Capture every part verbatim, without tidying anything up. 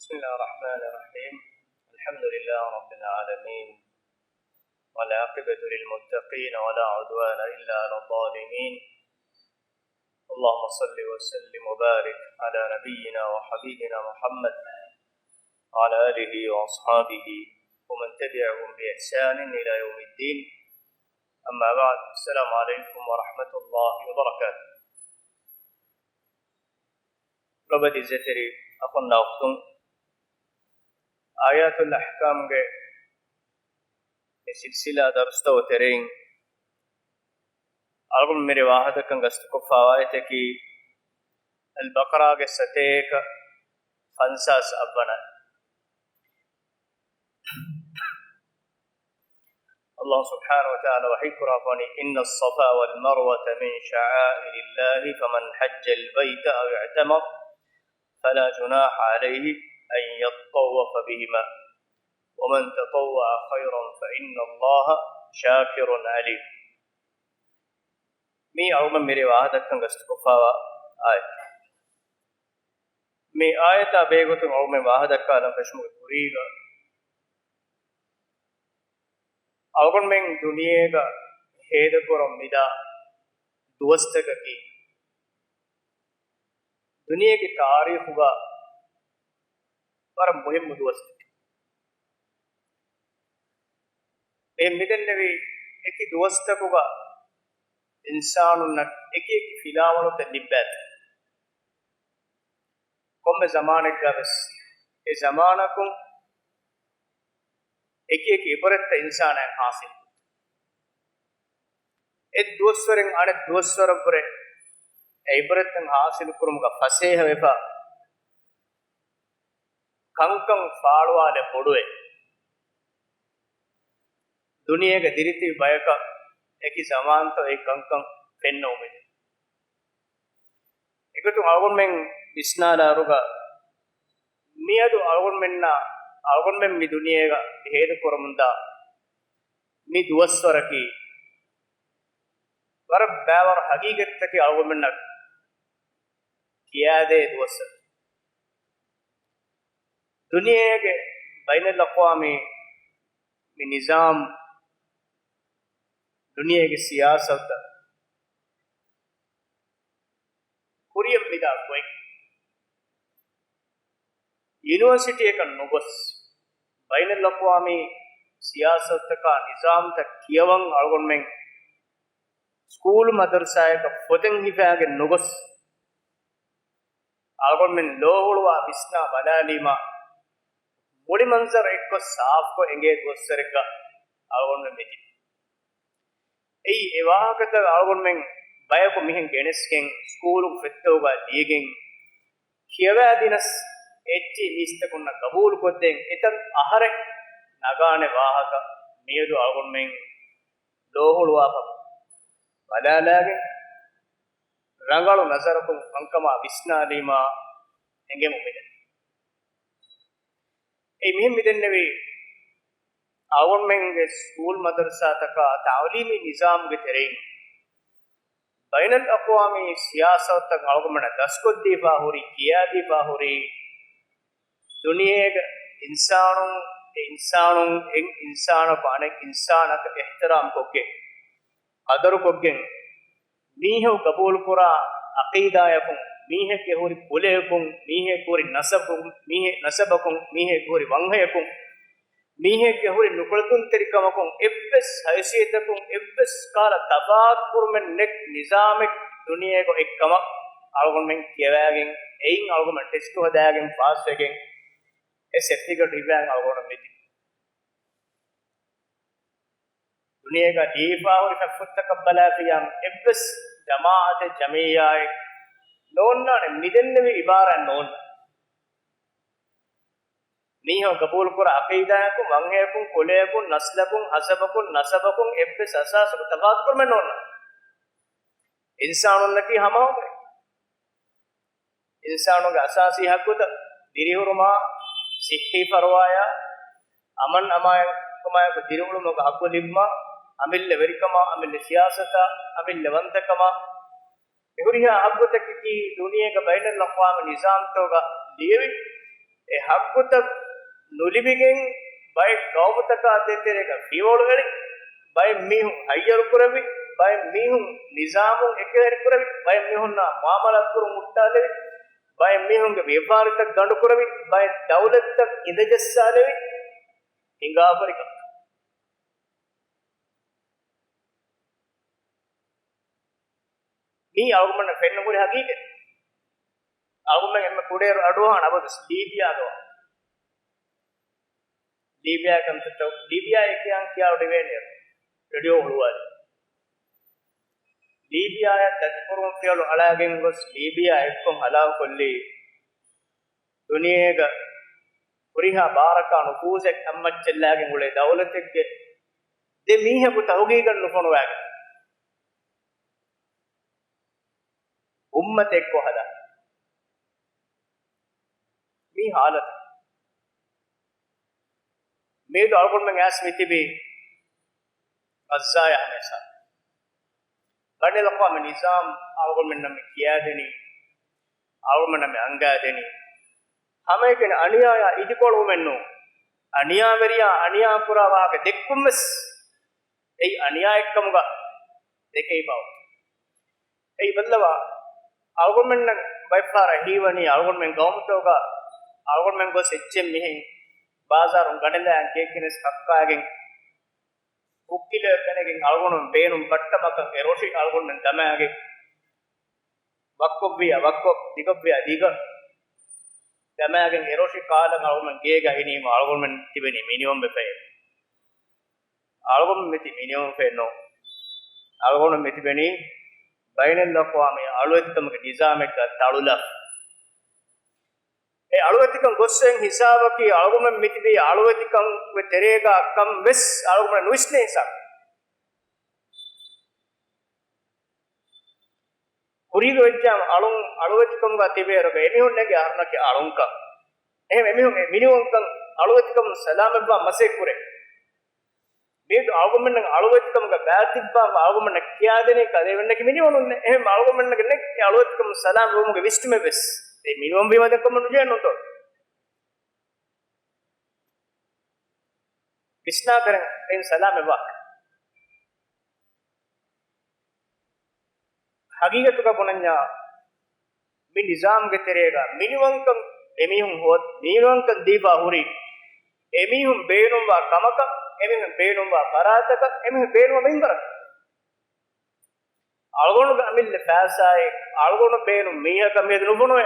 بسم الله الرحمن الرحيم. الحمد لله رب العالمين. والعاقبة للمتقين ولا عدوان إلا على الظالمين. اللهم صل وسلم وبارك على نبينا وحبيبنا محمد وعلى آله وأصحابه ومن تبعهم بإحسان إلى يوم الدين. أما بعد. السلام عليكم ورحمة الله وبركاته. ލޮބުވެތި އިއްޒަތްތެރި އަޚުންނާ އުޚްތުން، އާޔާތުލް އަޙްކާމްގެ މި ސިލްސިލާ ދަރުސްތަކުގެ ތެރެއިން އަޅުގަނޑު މިރޭ ވާހަކަދައްކަން ގަސްތުކޮށްފައިވާ އާޔަތަކީ އަލް ބަޤަރާގެ ސަތޭކަ ފަންސާސް އަށްވަނަ. އައްލާހު ސުބްޙާނަހު ވަތަޢާލާ ވަޙީ ކުރާފަ ވަނީ، إن الصفا والمروة من شعائر الله فمن حج البيت أو اعتمر فلا جناح عليه أن يطوف بهما ومن تطوع خيرا فإن الله شاكر عليم. މީ އަޅުގަނޑު މިރޭ ވާހަކަދައްކަން ގަސްތުކޮށްފައިވާ އާޔަތެއް. މި އާޔަތާ ބެހޭގޮތުން އަޅުގަނޑު ވާހަކަދައްކާލަން ފެށުމުގެ ކުރީގަ، އަޅުގަނޑުމެން ދުނިޔޭގަ ހޭދަކުރަން މިދާ ދުވަސްތަކަކީ، ދުނިޔޭގެ ތާރީޚުގަ ވަރަށް މުހިއްމު ދުވަސްތަކެއް. އެ މިދެންނެވި އެކި ދުވަސްތަކުގަ އިންސާނުންނަށް އެކި އެކި ފިލާވަޅުތައް ލިއްބާތި. ކޮންމެ ޒަމާނެއްގަ ވެސް އެ ޒަމާނަކުން އެކި އެކި އިބްރަތްތައް އިންސާނާއަށް ހާސިލް. އެއް ދުވަސްވަރެއް އަނެއް ދުވަސްވަރަށްވުރެ އެ އިބްރަތްތައް ހާސިލު ކުރުމުގަ ފަސޭހަވެފަ، ކަންކަން ފާޅުވާލެއް ބޮޑުވޭ. ދުނިޔޭގަ ދިރިތިބި ބަޔަކަށް އެކި ޒަމާންތައް އެ ކަންކަން ފެންނަ އުމެދެއް. އެގޮތުން އަޅުގަނޑުމެން ވިސްނާލާއިރުގަ، މިއަދު އަޅުގަނޑުމެންނާ، އަޅުގަނޑުމެން މި ދުނިޔޭގަ ހޭދަކުރަމުންދާ މި ދުވަސްވަރަކީ، ވަރަށް ބައިވަރު ހަގީގަތްތަކެއް އަޅުގަނޑުމެންނަށް ކިޔާދޭ ދުވަސްވަރެއް. ދުނިޔޭގެ ބައިނަލްއަޤްވާމީ މި ނިޒާމް، ދުނިޔޭގެ ސިޔާސަތުތައް ކުރިއަށް މިދާ ގޮތް، ޔުނިވަރސިޓީއަކަށް ނުގޮސް، ބައިނަލްއަޤްވާމީ ސިޔާސަތުތަކާ ނިޒާމްތައް ކިޔަވަން އަޅުގަނޑުމެން ސްކޫލު މަދަރުސާއަކަށް ފޮތެއް ހިފާގެން ނުގޮސް، އަޅުގަނޑުމެން ލޯހުޅުވާ ވިސްނާ ބަލާލީމާ، މުޅި މަންޒަރު އެއްކޮށް ސާފުކޮށް އެނގޭ ދުވަސްވަރެއްގަ އަޅުގަނޑުމެން މިތިބީ. އެއީ އެ ވާހަކަތައް އަޅުގަނޑުމެން ބަޔަކު މިހެން ގެނެސްގެން، ސްކޫލުގެ ފޮތްތަކުގަ ލިޔެގެން، ކިޔަވާދިނަސް އެއްޗެހި މީސްތަކުންނަށް ގަބޫލުކޮށްދޭން އެތައް އަހަރެއް ނަގާނެ ވާހަކަ މިއަދު އަޅުގަނޑުމެން ލޯހުޅުވާފަ ބަލާލާގެން، ރަނގަޅު ނަޒަރަކުން ކަންކަމާ ވިސްނާލީމާ އެނގެމު މިދެން. އެ މިހެން މިދެންނެވި އަޅުގަނޑުމެންގެ ސްކޫލް މަދަރުސާތަކާ ތަޢުލީމީ ނިޒާމްގެ ތެރެއިން ބައިނަލްއަޤްވާމީ ސިޔާސަތުތައް އަޅުގަނޑުމެންނަށް ދަސްކޮށްދީފާ ހުރީ، ކިޔާދީފާ ހުރީ، ދުނިޔޭގަ އިންސާނުން، އެ އިންސާނުން އެއް އިންސާނަކު އަނެއް އިންސާނަކަށް އިޙްތިރާމް ކޮށްގެން، ޤަދަރުކޮށްގެން، މީހަކު ގަބޫލުކުރާ ޢަޤީދާއަކުން، މީހެއްގެ ހުރި ކުލަޔަކުން، މީހެއްގެ ހުރި ނަސަބަކުން، މީހެއް ނަސަބަކުން، މީހެއްގެ ހުރި ވަންހަޔަކުން، މީހެއްގެ ހުރި ނުކުޅަދުންތެރިކަމަކުން، އެއްވެސް ހައިސިއްޔަތަކުން، އެއްވެސް ކަހަލަ ތަފާތުކުރުމެއް ނެތް ނިޒާމެއް ދުނިޔޭގަ އޮތްކަމަށް އަޅުގަނޑުމެން ކިޔަވާގެން، އެއިން އަޅުގަނޑުމެން ޓެސްޓު ހަދާގެން ފާސްވެގެން، އެ ސެޓްފިކެޓް ހިފާގެން އަޅުގަނޑު މިތި. ދުނިޔޭގަ ލިޔެފާހުރި ފޮތްތަކަށް ބަލާފިޔާ، އެއްވެސް ޖަމާޢަތެއް، ޖަމިއްޔާއެއް ނޯންނާނެ މިދެންނެވި އިބާރާތް ނޯންނާނެ. މީހަކު ގަބޫލުކުރާ ޢަޤީދާއަކުން، ވަންހަޔަކުން، ކުލަޔަކުން، ނަސްލަކުން، ހަސަބަކުން، ނަސަބަކުން އެއްވެސް އަސާސަކުން ތަފާތުކުރުމެއް ނޯންނާނެ. އިންސާނުންނަކީ ހަމަ އެކަން. އިންސާނުގެ އަސާސީ ޙައްޤުތައް، ދިރިހުރުމާ، ޞިއްޙީ ފަރުވާޔާ، އަމަން އަމާންކަމާއެކު ދިރިއުޅުމުގެ ޙައްޤު ލިބުމާ، އަމިއްލަ ވެރިކަމާ، އަމިއްލަ ސިޔާސަތާ، އަމިއްލަ ވަންތަކަމާ، މިހުރިހާ ޙައްޤުތަކަކީ ދުނިޔޭގެ ބައިނަލްއަޤްވާމީ ނިޒާމްތަކުގަ ލިޔެވި، އެ ހައްގުތައް ނުލިބިގެން ބައެއް ގައުމުތަކާ ދޭތެރޭގަ ފިޔަވަޅު އެޅި، ބައެއް މީހުން ހައްޔަރު ކުރެވި، ބައެއް މީހުން ނިޒާމުން އެކަހެރި ކުރެވި، ބައެއް މީހުންނާ މުއާމަލާތު ކުރުން ހުއްޓާލެވި، ބައެއް މީހުންގެ ވިޔަފާރިތައް ގަނޑު ކުރެވި، ބައެއް ދައުލަތްތައް އިނދަޖައްސާލެވި، ހިނގާފަރިކަން. މީ އަޅުގަނޑަށް ފެންނަ ހުރި ހަގީގަތް. އަޅުގަނޑުމެން އެންމެ ކުޑައިރު އަޑުއަހާނެ އަބަދުވެސް ލީބިޔާގަ ވާ. ލީބިޔާ ކަންތައްތައް، ލީބިޔާ އެކިޔާން ކިޔާ އޮޑިވޭނެ ރޭޑިއޯ ހުޅުވާލި. ލީބިޔާއަށް ދަތިކުރުން ފިޔަވަޅު އަޅާގެން ގޮސް ލީބިޔާ އެއްކޮށް ހަލާކުކޮށްލީ ދުނިޔޭގަ ހުރިހާ ބާރަކާ ނުފޫޒެއް ހައްމައްޗަށްލާގެން އުޅޭ ދައުލަތެއްގެ ދެ މީހަކު ތަހުގީގަށް ނުފޮނުވާގެން. އުއްމަތެއް އެއްކޮށް ހަދާ. މީ ހާލަތު. މިއަދު އަޅުގަނޑުމެން އައިސް މިތިބީ ޣައްޒާޔާ ހަމައަށާ. ބައިނަލްއަޤްވާމީ ނިޒާމް އަޅުގަނޑުމެންނަށް މި ކިޔާދެނީ، އަޅުގަނޑުމެންނަށް މި އަންގާދެނީ، ހަމައެކަނި އަނިޔާޔާ އިދިކޮޅުވުމެއް ނޫން. އަނިޔާވެރިޔާ އަނިޔާ ކުރާ ވާހަކަ ދެއްކުން ވެސް އެއީ އަނިޔާއެއްކަމުގަ ދެކެވިފަ އޮތީ. އެއީ ބައްލަވާ، އަޅުގަނޑުމެންނަށް ބައެއްފަހަރަށް ހީވަނީ އަޅުގަނޑުމެން ގައުމުތަކުގަ އަޅުގަނޑުމެން ގޮސް އެއްޗެއް މިހެން ބާޒާރުން ގަނެލާ ގެއެއްގެނެސް ހައްކާގެން ކުއްކިލައަށް ފެނިގެން އަޅުގަނޑުމެން ބޭނުން ބައްޓަމަކަށް އެ ރޮށި އަޅުގަނޑުމެން ދަމާގެން ވައްކޮށްވިޔާ ވައްކޮށް، ދިގޮށްވިޔާ ދިގަށް ދަމާގެން އެ ރޮށި ކާލަން އަޅުގަނޑުމެން ގޭގަ އިނީމަ އަޅުގަނޑުމެން ތިބެނީ މިނިވަން ވެފައޭ. އަޅުގަނޑު މިތި މިނިވަން ފެންނޯ. އަޅުގަނޑު މިތިބެނީ ބައިނަލްއަޤްވާމީ އަޅުވެތިކަމުގެ ނިޒާމެއްގަ ތަޅުލާފަ. އެ އަޅުވެތިކަން ގޮއްސަން ހިސާބަކީ އަޅުގަނޑު މިތިބީ އަޅުވެތިކަމުގެ ތެރޭގަ ކަން ވެސް އަޅުގަނޑު ނުވިސްނޭ ހިސާބު. ކުރީގަ ވެއްޖާމަ އަޅުން އަޅުވެތިކަމުގަ ތިބޭ އިރުގަ އެމީހުން ނެގޭ އަހަރުންނަކީ އަޅުންކަން. އެހެން އެމީހުން އެ މިނިވަންކަން އަޅުވެތިކަމުން ސަލާމަތްވާން މަސައްކަތް ކުރޭ. މިއަދު އަޅުގަނޑުމެންނަށް އަޅުވެތިކަމުގަ ބައިތިއްބާ އަޅުގަނޑުމެންނަށް ކިޔާދެނީ ކަލޭމެންނަކީ މިނިވަނުންނޭ. އެހެން އަޅުގަނޑުމެންނަކަށް ނެތް އެ އަޅުވެތިކަމުން ސަލާމަތްވުމުގެ ވިސްނުމެއް ވެސް. އެ މިނިވަން ވީމަ ދެއްކަމުން ނުޖެހޭނުންތޯ؟ ވިސްނާ ކަރަން އެއިން ސަލާމަތްވާ. ހަގީގަތުގަ ބުނަންޏާ، މި ނިޒާމްގެ ތެރޭގަ މިނިވަންކަން އެމީހުން ހޯދ-، މިނިވަންކަން ދީފާ ހުރީ، އެމީހުން ބޭނުންވާ ކަމަކަށް، އެމީހުން ބޭނުންވާ ފަރާތަކަށް، އެމީހުން ބޭނުންވާ މިންވަރަކަށް. އަޅުގަނޑުގެ އަމިއްލަ ފައިސާއެއް، އަޅުގަނޑު ބޭނުން މީހަކަށް މިއަދު ނުފޮނުވޭ.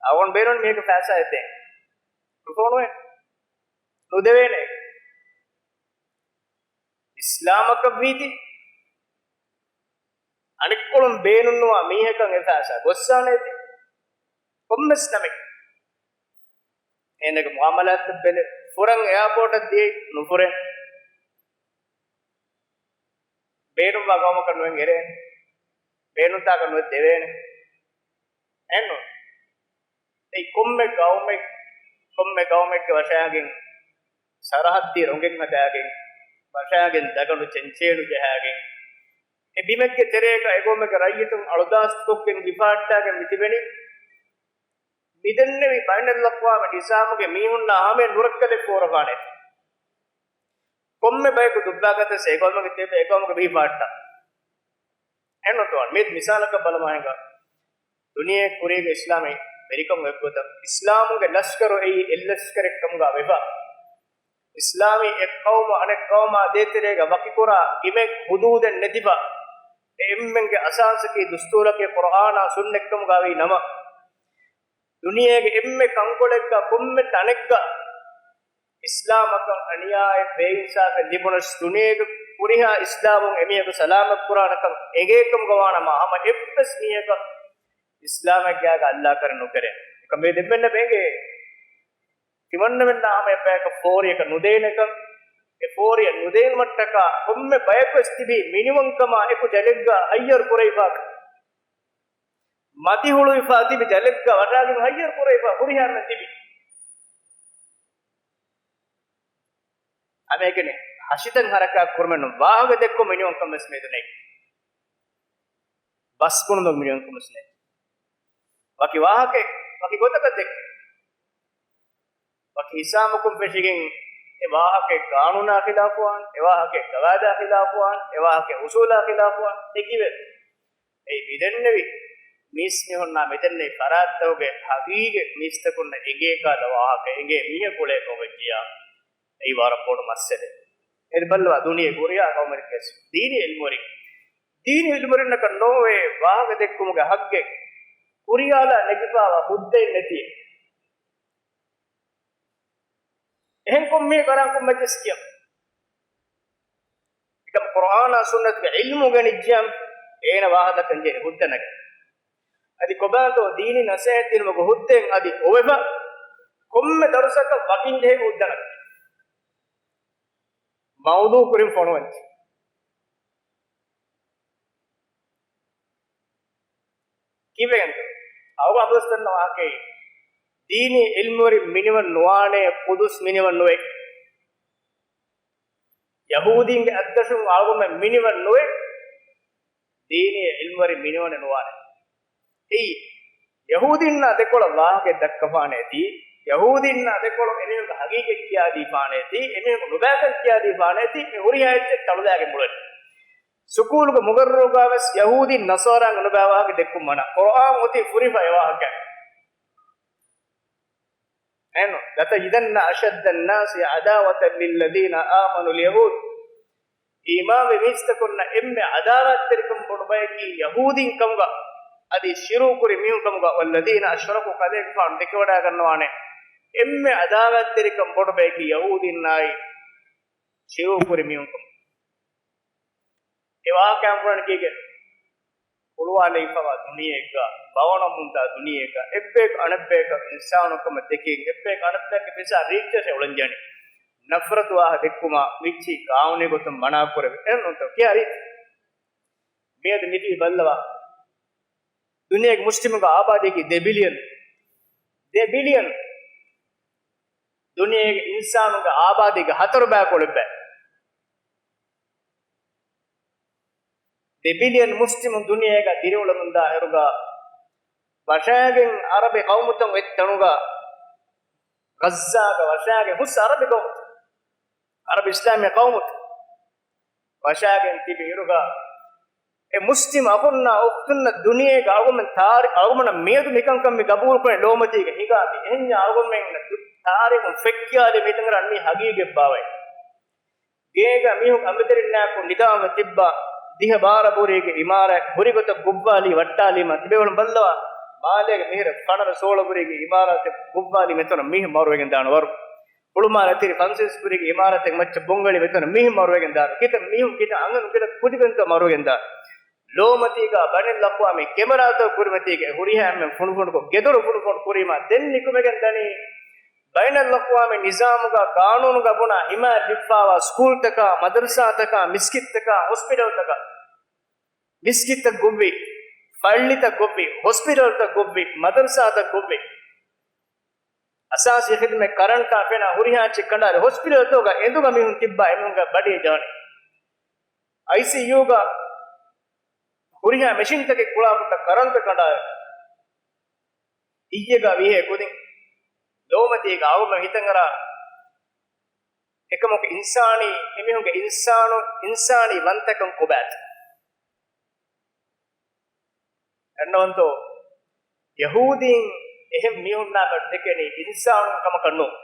އަޅުގަނޑު ބޭނުން މީހަކަށް ފައިސާއެއް ދޭން. ނުފޮނުވޭ. ނުދެވޭނެ. އިސްލާމަކަށް ވީތީ، އަނެއްކޮޅުން ބޭނުންނުވާ މީހަކަށް އެ ފައިސާ ގޮއްސާނެތީ. ކޮންމެސް ނަމެއް. އޭނަގެ މުއާމަލާތަށް ބެލެ، ފުރަން އެއާޕޯޓަށް ދިޔައީ ނުފުރޭ. ބޭނުންވާ ގައުމަކަށް ނުވެން އެރޭނެ. ބޭނުންތާކަށް ނުވެ ދެވޭނެ. އެއްނު. އެއީ ކޮންމެ ގައުމެއް، ކޮންމެ ގައުމެއްގެ ވަށާގެން ސަރަހައްދީ ރޮނގެއް ހަދާގެން، ވަށާގެން ދަގަނޑު ޗެންޗޭނު ޖަހާގެން، އެ ބިމެއްގެ ތެރޭގަ އެގައުމެއްގެ ރައްޔިތުން އަޅުދާސްތުކޮށްގެން ހިފަހައްޓާގެން މިތިބެނީ. މިދެންނެވި ބައިނަލްއަޤްވާމީ ނިޒާމުގެ މީހުންނާ ހަމަޔަށް ނުރައްކަލެއް ފޯރަފާނެތި. ކޮންމެ ބަޔަކު ދުއްވާގަތަސް އެގައުމުގެ ތެބެ އެގައުމުގެ ބިހިފާއްޓާ. އެންނުތޯ މި މިސާލަކަށް ބަލަމާހިނގާ ދުނިޔެ ކުރީގެ އިސްލާމީ ވެރިކަން އޮތްގޮތަށް އިސްލާމުގެ ލަޝްކަރު އެއީ އެއްލަޝްކަރެއް ކަމުގާ ވެފަ. އިސްލާމީ އެއްޤައުމު އަނެއް ޤައުމާ ދޭތެރޭގަ ވަކިކުރާ ގިމެއް ހުދޫދެއް ނެތިފަ. އެ އެންމެންގެ އަސާސަކީ ދުސްތޫރަކީ ޤުރްއާނާ ސުންނަތްކަމުގާވީ ނަމަ، ދުނިޔޭގެ އެންމެ ކަންކޮޅެއްގަ ކޮންމެ ތަނެއްގަ އިސްލާމަކަށް އަނިޔާއެއް ބޭއިންސާފެއް ލިބުނަސް، ދުނިޔޭގެ ހުރިހާ އިސްލާމުން އެމީހަކު ސަލާމަތްކުރާނެކަން އެނގޭކަމުގަ ވާނަމަ، ހަމަ އެއްވެސް މީހަކަށް އިސްލާމެއްގާގަ އައްލާކަރެއް ނުކެރޭ. އެކަމް މިއަދު އެންމެންނަށް އެނގޭ. ތިމަންނަމެންނާ ހަމަ އެއްބަޔަކަށް ފޯރިއަކަށް ނުދޭނެކަން، އެ ފޯރިއަށް ނުދޭނުމަށްޓަކާ ކޮންމެ ބަޔަކުވެސް ތިބީ މިނިވަންކަމާ އެކު ޖަލެއްގަ ހައްޔަރު ކުރެވިފާ، މަތި ހުޅުވިފާ ތިބި ޖަލެއްގަ ވަށާގެން ހައްޔަރު ކުރެވިފާ ހުރިހާ އެންމެން ތިބި. ހަމައެކަނި ހަށިތައް ހަރަކާތް ކުރުމެއް ނޫން، ވާހަކަ ދެއްކުން މިނިވަންކަން ވެސް މިއަދު ނެތް. ބަސް ބުނުމުން މިނިވަންކަން ވެސް ނެތް. ވަކި ވާހަކައެއް ވަކި ގޮތަކަށް ދެއްކޭ. ވަކި ހިސާބަކުން ފެށިގެން އެ ވާހަކައެއް ގާނޫނާ ޚިލާފުވާން، އެ ވާހަކައެއް ގަވާއިދާ ޚިލާފުވާން، އެ ވާހަކައެއް އުސޫލާ ޚިލާފުވާން އެކިވެ. އެއީ މިދެންނެވި މީސްމީހުންނާ މިދެންނެވި ފަރާތްތަކުގެ ހަގީގަތް މީސްތަކުންނަށް އެނގޭ ކަހަލަ ވާހަކަ އެނގޭ މީހަކު އުޅޭ ކަމަށް ވެއްޖިއްޔާ، އެއީ ވަރަށް ބޮޑު މައްސަލައެއް. އެދި ބައްލަވާ ދުނިޔޭގެ ހުރިހާ ޤައުމެއްގެ ދީނީ ޢިލްމުވެރިން، ދީނީ ޢިލްމުވެރިންނަކަށް ނޯވޭ ވާހަކަ ދެއްކުމުގެ ޙައްޤެއް ކުރިޔާލާ ނެގިފާވާ ހުއްދައެއް ނެތިއެއް. އެހެން ކޮން މީހަކު އަރާން ކޮން މަޖްލިސް ކިޔަން؟ އެކަމަ ޤުރްއާނާ ސުންނަތުގެ ޢިލްމު ގެނެއްޖިޔާ، އޭނަ ވާހަކަ ދައްކަން ޖެހޭ ހުއްދަ ނަގެ. އަދި ކޮބާތޯ ދީނީ ނަސޭހަތް ދިނުމުގެ ހުއްދައެއް އަދި އޮވެފަ، ކޮންމެ ދަރުސަކަށް ވަކިން ޖެހޭ ހުއްދަ ނަގެ. މައުޟޫ ކުރިން ފޮނުވަންޖެ. ކިވެގެންތޯ؟ އަޅުގަނޑު އަބަދުވެސް ދަންނަ ވާހަކައެއް. ދީނީ ޢިލްމުވެރިން މިނިވަން ނުވާނޭ، ޤުދުސް މިނިވަން ނުވޭ. ޔަހޫދީންގެ އަތްދަށުން އަޅުގަނޑުމެން މިނިވަން ނުވޭ. ދީނީ ޢިލްމުވެރިން މިނިވަން ނުވާނެ. އެއީ، ޔަހޫދީންނާ ދެކޮޅަށް ވާހަކައެއް ދައްކަފާނެތީ، ޔަހޫދީންނާ ދެކޮޅު އެމީހުންގެ ހަގީގަތް ކިޔާދީފާނެތީ، އެމީހުން ނުބައިކަން ކިޔާދީފާނެތީ، މި ހުރިހާ އެއްޗެއް ތަޅުލާގެން އުޅެނީ. ސުކޫލުގެ މުގައްރަރުގަ ވެސް ޔަހޫދީން ނަޞާރާންގެ ނުބައި ވާހަކަ ދެއްކުން މަނާ. ޤުރްއާން އޮތީ ފުރިފަ އެ ވާހަކަ. އެން، لَتَجِدَنَّ أَشَدَّ النَّاسِ عَدَاوَةً لِلَّذِينَ آمَنُوا الْيَهُودَ. އީމާންވި މީސްތަކުންނަށް އެންމެ ޢަދާވާތްތެރިކަން ބޮޑު ބަޔަކީ ޔަހޫދީން ކަމުގަ، އަދި ޝިރުކު ކުރި މީހުން ކަމުގަ، وَالَّذِينَ أَشْرَكُوا، ކަލޭގެފާނު ދެކެވަޑައިގަންނަވާނެ. އެންމެ ޢަދާވާތްތެރިކަން ބޮޑު ބަޔަކީ ޔަހޫދީންނާއި ޝިރުކު ކުރި މީހުން ކަމުގަ. އެ ވާހަކައިން ބުނަނީ ކީކޭ؟ ހުޅުވާލެވިފަވާ ދުނިޔެއެއްގަ، ބަވަނަމުންދާ ދުނިޔެއެއްގަ، އެއްބަޔަކު އަނެއްބަޔަކަށް އިންސާނުކަމަށް ދެކެން، އެއްބަޔަކު އަނެއްބަޔަކަށް މިސާ ރީއްޗަށް އުޅެން ޖެހެނީ. ނަފްރަތު ވާހަކަ ދެއްކުމާ މިއްޗި ޤާނޫނީ ގޮތުން މަނާ ކުރެވި. އެހެންނޫންތޯ؟ ކިހާ ރީތި؟ މިއަދު މިތިބީ ބައްލަވާ. ދުނިޔޭގެ މުސްލިމުންގެ އާބާދީއަކީ ދެ ބިލިއަން. ދެ ބިލިއަން. ދުނިޔޭގެ އިންސާނުންގެ އާބާދީގެ ހަތަރު ބައިކޮޅެއް ބައި. ދެ ބިލިއަން މުސްލިމުން ދުނިޔޭގަ ދިރިއުޅެމުންދާ އިރުގަ، ވަށާގެން އަރަބި ޤައުމުތައް އޮތް ތަނުގަ، ޣައްޒާގަ ވަށާގެން ހުސް އަރަބި ޤައުމުތައް، އަރަބި އިސްލާމީ ޤައުމުތައް ވަށާގެން ތިބި އިރުގަ، އެ މުސްލިމް އަޚުންނާ އުޚްތުންނަށް ދުނިޔޭގަ އަޅުގަނޑުމެން ތާރި-، އަޅުގަނޑުމެންނަށް މިއަދު މިކަންކަން މި ގަބޫލުކުރަނީ ލޯމަތީގަ ހިނގާތީ. އެހެންޏާ އަޅުގަނޑުމެންނަށް ދު-، ތާރީޚުން ފެއްކިޔާލީ މިތަނގަ މީ ހަގީގަތް ބާވައި. ގޭގަ މީހުން އަނބިތަރިންނާއެކު ނިދާމަށް ތިއްބާ ދިހަ ބާރަ ބުރީގެ އިމާރާތް ހުރި ގޮތަށް ގޮއްވާލީ ވައްޓާލީމަ ތިބޭފުޅުން ބައްލަވާ. މާލޭގެ މިހިރަ ފަނަރަ ސޯޅަ ބުރީގެ އިމާރާތެއް ގޮއްވާލީ މިތަނަށް މީހުން މަރުވެގެން ދާނެ ވަރު. ހުޅުމާލެ ތިރި ފަންސަވީސް ބުރީގެ އިމާރާތެއް މައްޗަށް ބޮނގަޅީ މިތަނަށް މީހުން މަރުވެގެން ދާނެ. ކިތައް މީހުން ކިތައް އަންހެނުން ކިތައް ކުދިކަންތޯ މަރުވެގެން ދާނެ. ލޯމަތީގަ ބައިނަލްއަޤްވާމީ ކެމެރާތައް ކުރިމަތީގަ ހުރިހާ އެންމެން ފުނޑުފުނޑުކޮށް، ގެދޮރު ފުނޑުފުނޑު ކުރީމާ ދެން ނިކުމެގެން ދަނީ، ބައިނަލްއަޤްވާމީ ނިޒާމުގަ ޤާނޫނުގަ ބުނާ ހިމާޔަތް ލިބިފާވާ ސްކޫލްތަކާ، މަދަރުސާތަކާ، މިސްކިތްތަކާ، ހޮސްޕިޓަލްތަކާ، މިސްކިތްތައް ގޮއްވި، ފައްޅިތައް ގޮއްވި، ހޮސްޕިޓަލްތައް ގޮއްވި، މަދަރުސާތައް ގޮއްވި، އަސާސީ ޚިދުމަތް ކަރަންޓާ ފެނާ ހުރިހާ އެއްޗެއް ކަނޑާލި، ހޮސްޕިޓަލްތަކުގަ އެނދުގަ މީހުން ތިއްބާ އެމީހުންގެ ބަޑިއެއް ޖަހަނީ. އައިސީޔޫގަ ހުރިހާ މެޝިންތަކެއް ކުޅާފައްޓަ ކަރަންޓަށް ކަނޑާ އިއްޔެގަ ވިހޭ ކުދިން ލޯމަތީގަ އަޅުގަނޑު ހިތަށްއަރާ އެކަމަކު އިންސާނީ، އެމީހުންގެ އިންސާނު، އިންސާނީ ވަންތަކަން ކޮބާތަ؟ އަންނަވަންތޯ، ޔަހޫދީން އެހެން މީހުންނާ ގަޑު ދެކެނީ އިންސާނުން ކަމަކަށް ނޫން.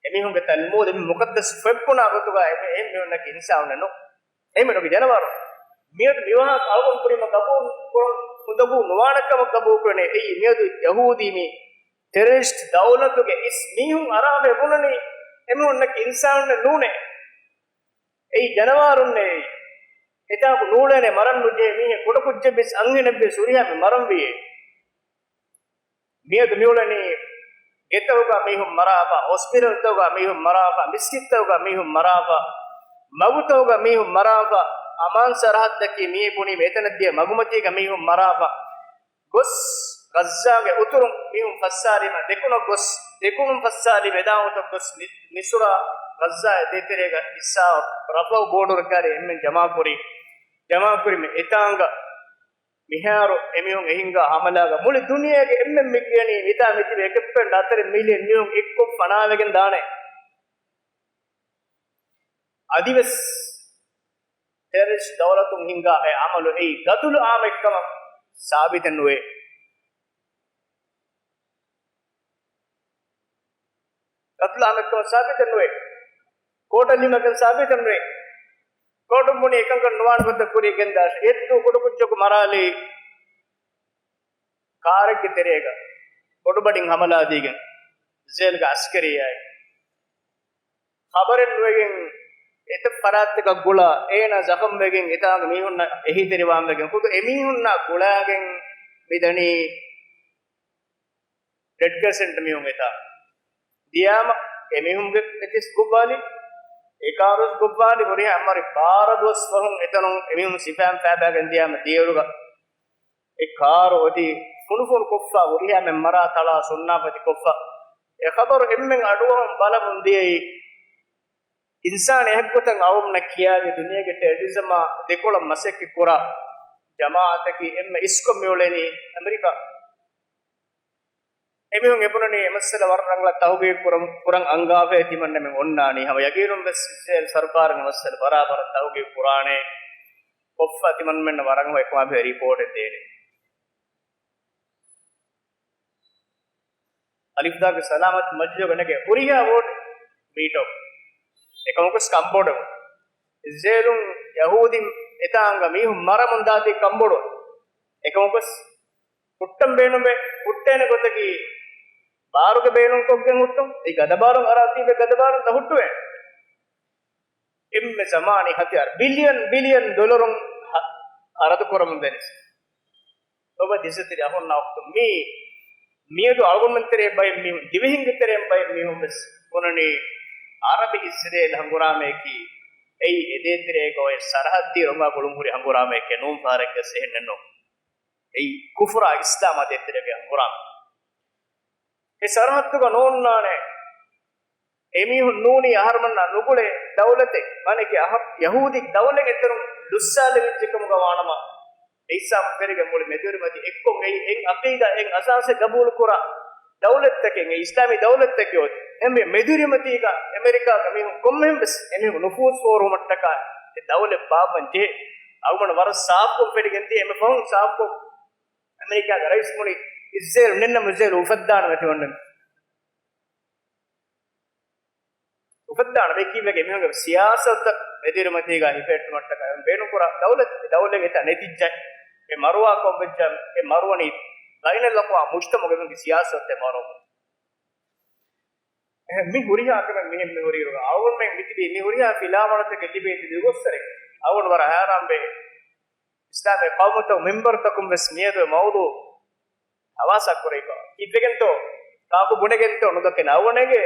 އެމީހުންގެ ތަލްމޫދު އެ މުޤައްދަސް ފޮތްބުނާ ގޮތުގަ އެ-، އެހެން މީހުންނަކީ އިންސާނެއް ނޫން. އެހެންމެ ނުކި ޖަނަވާރު. މިއަދު މިވާހަކަ އަޅުގަނޑު ކުރީމަ ގަބޫލު ކުރުން އުނދަގޫ ނުވާނެ ކަމަށް ގަބޫލު ކުރަނީ. އެއީ މިއަދު ޔަހޫދީ މި ޓެރަރިސްޓް ދައުލަތުގެ އިސް މީހުން އަރާފައި ބުނަނީ އެމީހުންނަކީ އިންސާނުންނެއް ނޫނޭ. އެއީ ޖަނަވާރުންނޭ. އެތާކު ނޫޅޭނެ މަރަން ނުޖެހޭ މީހެއް ކުޑަކުއްޖެއް ވެސް އަންހެނެއް ވެސް ހުރިހާ މި މަރަން ވިޔޭ. މިއަދު މިއުޅެނީ ގެތަކުގަ މީހުން މަރާފަ، ހޮސްޕިޓަލްތަކުގަ މީހުން މަރާފަ، މިސްކިތްތަކުގަ މީހުން މަރާފަ، މަގުތަކުގަ މީހުން މަރާފަ، އަމާން ސަރަހައްދަކީ މިއީ ބުނީމަ އެތަނަށް ދިޔަ މަގުމަތީގަ މީހުން މަރާފަ. ގޮސް ޣައްޒާގެ އުތުރުން މީހުން ފައްސާލީމަ ދެކުނަށް ގޮސް، ދެކުނުން ފައްސާލީމަ އެދާން އޮތަށް ގޮސް މި-، މިސުރާ ޣައްޒާއާ ދޭތެރޭގަ ހިއްސާ ރަފަހު ބޯޑަރު ކާރި އެންމެން ޖަމާކުރި، ޖަމާކުރިމަ އެތާނގަ މިހާރު އެމީހުން އެހިނގާ ހަމަލާގަ މުޅި ދުނިޔޭގެ އެންމެން މި ކިޔަނީ މިތާ މިތިބި އެކެއްޕެން އަތަރެ މިލިއަން މީހުން އެއްކޮށް ފަނާވެގެން ދާނެ. އަދިވެސް ޓެރަރިސްޓް ދައުލަތުން ހިންގާ އެ އަމަލު އެއީ ގަތުލު އާމެއްކަމަށް ސާބިތެއް ނުވޭ. ގަތުލު އާމެއްކަމަށް ސާބިތެއް ނުވޭ. ކޯޓަށް ލިމަގެން ސާބިތެއް ނުވޭ. ކޯޓުން ބުނީ އެކަންކަން ނުވާނެ ގޮތަށް ކުރިޔަށް ގެންދާށޭ. އެއްދުވަހު ކުޑަކުއްޖަކު މަރާލީ ކާރެއްގެ ތެރޭގަ ބޮޑުބަޑިން ހަމަލާދީގެން އިސްރޭލްގެ އަސްކަރީއާއި ޚަބަރެއް ނުވެގެން އެތައް ފަރާތްތަކަށް ގުޅާ އޭނާ ޒަޚަމްވެގެން އެތާނގެ މީހުންނަށް އެހީތެރިވާންވެގެން ޚުދު އެމީހުންނާ ގުޅާގެން މިދަނީ ރެޑް ކްރެސެންޓް މީހުން އެތާ ދިޔާމަ އެމީހުންގެ މެތިސް ގޮއްވާލި، އެކާރުސް ގޮއްވާލި ހުރިހާ އަމަރި ބާރަ ދުވަސް ފަހުން އެތަނުން އެމީހުން ސިފައިން ފައިބާގެން ދިޔާމަ ދިޔައިރުގަ އެ ކާރު އޮތީ ފުނޑުފުނޑު ކޮށްފަ ހުރިހާ މެން މަރާ ތަޅާ ސުންނާފަތި ކޮށްފަ. އެ ޚަބަރު އެންމެން އަޑުއަހުން ބަލަމުން ދިޔައީ އިންސާނީ އެހެއްގޮތަށް އައުމުންނަށް ކިޔާގެ ދުނިޔޭގެ ޓެރަރިޒަމާ ދެކޮޅަށް މަސައްކަތް ކުރާ ޖަމާއަތަކީ އެންމެ އިސްކޮށް މިއުޅެނީ އަމެރިކާ. އެމީހުން އެބުނަނީ އެ މައްސަލަ ވަރަށް ރަނގަޅަށް ތަހުގީގު ކުރަން، ކުރަން އަންގާފައި ތިމަންނަމެން އޮންނާނީ. ހަމަ ޔަގީނުން ވެސް އިސްރޭލް ސަރުކާރުން އެ މައްސަލަ ބަރާބަރަށް ތަހުގީގު ކުރާނެ. ކޮށްފަ ތިމަންމެންނަށް ވަރަށް އެކަމާ ބެހޭ ރިޕޯޓެއް ދޭނެ. އަލިފްދާގެ ސަލާމަތް މަޖިލީހުގަ ނެގޭ ހުރިހާ ވޯޓް ވީޓޯ. އެކަމަކުސް ކަންބޮޑުވުން. އިސްރޭލުން ޔަހޫދީން އެތާނގަ މީހުން މަރަމުން ދާތީ ކަންބޮޑުވުން. އެކަމަކުސް ހުއްޓަން ބޭނުމެއް ހުއްޓޭނެ ގޮތަކީ ބާރުގެ ބޭނުން ކޮށްގެން ހުއްޓުން. އެ ގަދަބާރުން އަރާ ތީބެ ގަދަބާރުން ތަ ހުއްޓުވޭނެ. އެންމެ ޒަމާނީ ހަތިޔާރު ބިލިއަން ބިލިއަން ޑޮލަރުން ހަ-، ހަރަދު ކުރަމުން ދެނީސް. އޮބަ ދިސަތިރި އަހުންނާ އޮފްތު މީ މިއަދު އަޅުގަނޑުމެން ތެރޭ ބައެއް މީހުން، ދިވެހިންގެ ތެރޭން ބައެއް މީހުން ވެސް ބުނަނީ އަރަބި އިސްރޭލް ހަނގުރާމަޔަކީ އެއީ އެދޭތެރޭގަ އޮތް ސަރަހައްދީ ރޮނގާ ގުޅުން ހުރި ހަނގުރާމަޔެކޭ ނޫން ފަހަރެއްގެސް އެހެންނެއް ނޫން. އެއީ ކުފުރާ އިސްލާމާ ދޭތެރޭގެ ހަނގުރާމަ. އެ ސަރަހައްދުގަ ނޯންނާނެ އެމީހުން ނޫނީ އަހަރުމެންނާ ނުގުޅޭ ދައުލަތެއް، މާނައަކީ އަހަ-، ޔަހޫދީ ދައުލަތް އެތެރުން ލުއްސާލެވިއްޖެކަމުގަ ވާނަމަ، އެ އިސްލާމް ފެރިގެ މުޅި މެދުވެރިމަތި އެއްކޮށް އެއީ އެއް އަޤީދާ، އެއް އަސާސެއް ގަބޫލުކުރާ ދައުލަތްތަކެއް، އެ އިސްލާމީ ދައުލަތްތަކެއް އޮތީ. އެހެންވެ މެދުވެރިމަތީގަ އެމެރިކާގެ މީހުން ކޮންމެހެން ވެސް އެމީހުން ނުފޫޒު ފޯރުވުމަށްޓަކާ އެ ދައުލަތް ބާއްވަން ޖެހޭ. އަޅުގަނޑު ވަރަށް ސާފުކޮށް ފެނިގެންދިޔަ އެންމެ ފަހުން ސާފުކޮށް އެމެރިކާގެ ރައީސް މުޅި އިސްރޭލު ނެންނަމު އިސްރޭލު އުފައްދާނަމޭ ތިމަންނަމެން. އުފައްދާނަމޭ ކީއްވެގެ މީހުންގެ ސިޔާސަތު މެދުވެރިމަތީގަ ހިފެހެއްޓުމަށްޓަކާ ބޭނުންކުރާ ދައުލަތް، އެ ދައުލަތް އެތާ ނެތިއްޖެ. އެ މަރުވާ ކޮން ވެއްޖެ؟ އެ މަރުވަނީ ބައިނަލްއަޤްވާމް މުޖްތަމަޢުގެ މީހުންގެ ސިޔާސަތު އެ މަރުވުން. އެހެން މި ހުރިހާ ކަމެއް މިހެން މި ހުރިއިރުގަ އަޅުގަނޑުމެން މިތިބީ މި ހުރިހާ ފިލާވަޅުތަކެއް ލިބޭ ދިގުއްސަރެއް. އަޅުގަނޑު ވަރަށް ހައިރާންވޭ. އިސްލާމީ ޤައުމުތައް މިންބަރުތަކުން ވެސް މިއަދު އެ މައުޟޫޢު ހަވާސާ ކުރެވިފަ. ކީއްވެގެންތޯ؟ ކާކު ބުނެގެންތޯ ނުދައްކަނީ؟ އަޅުގަނޑުގެ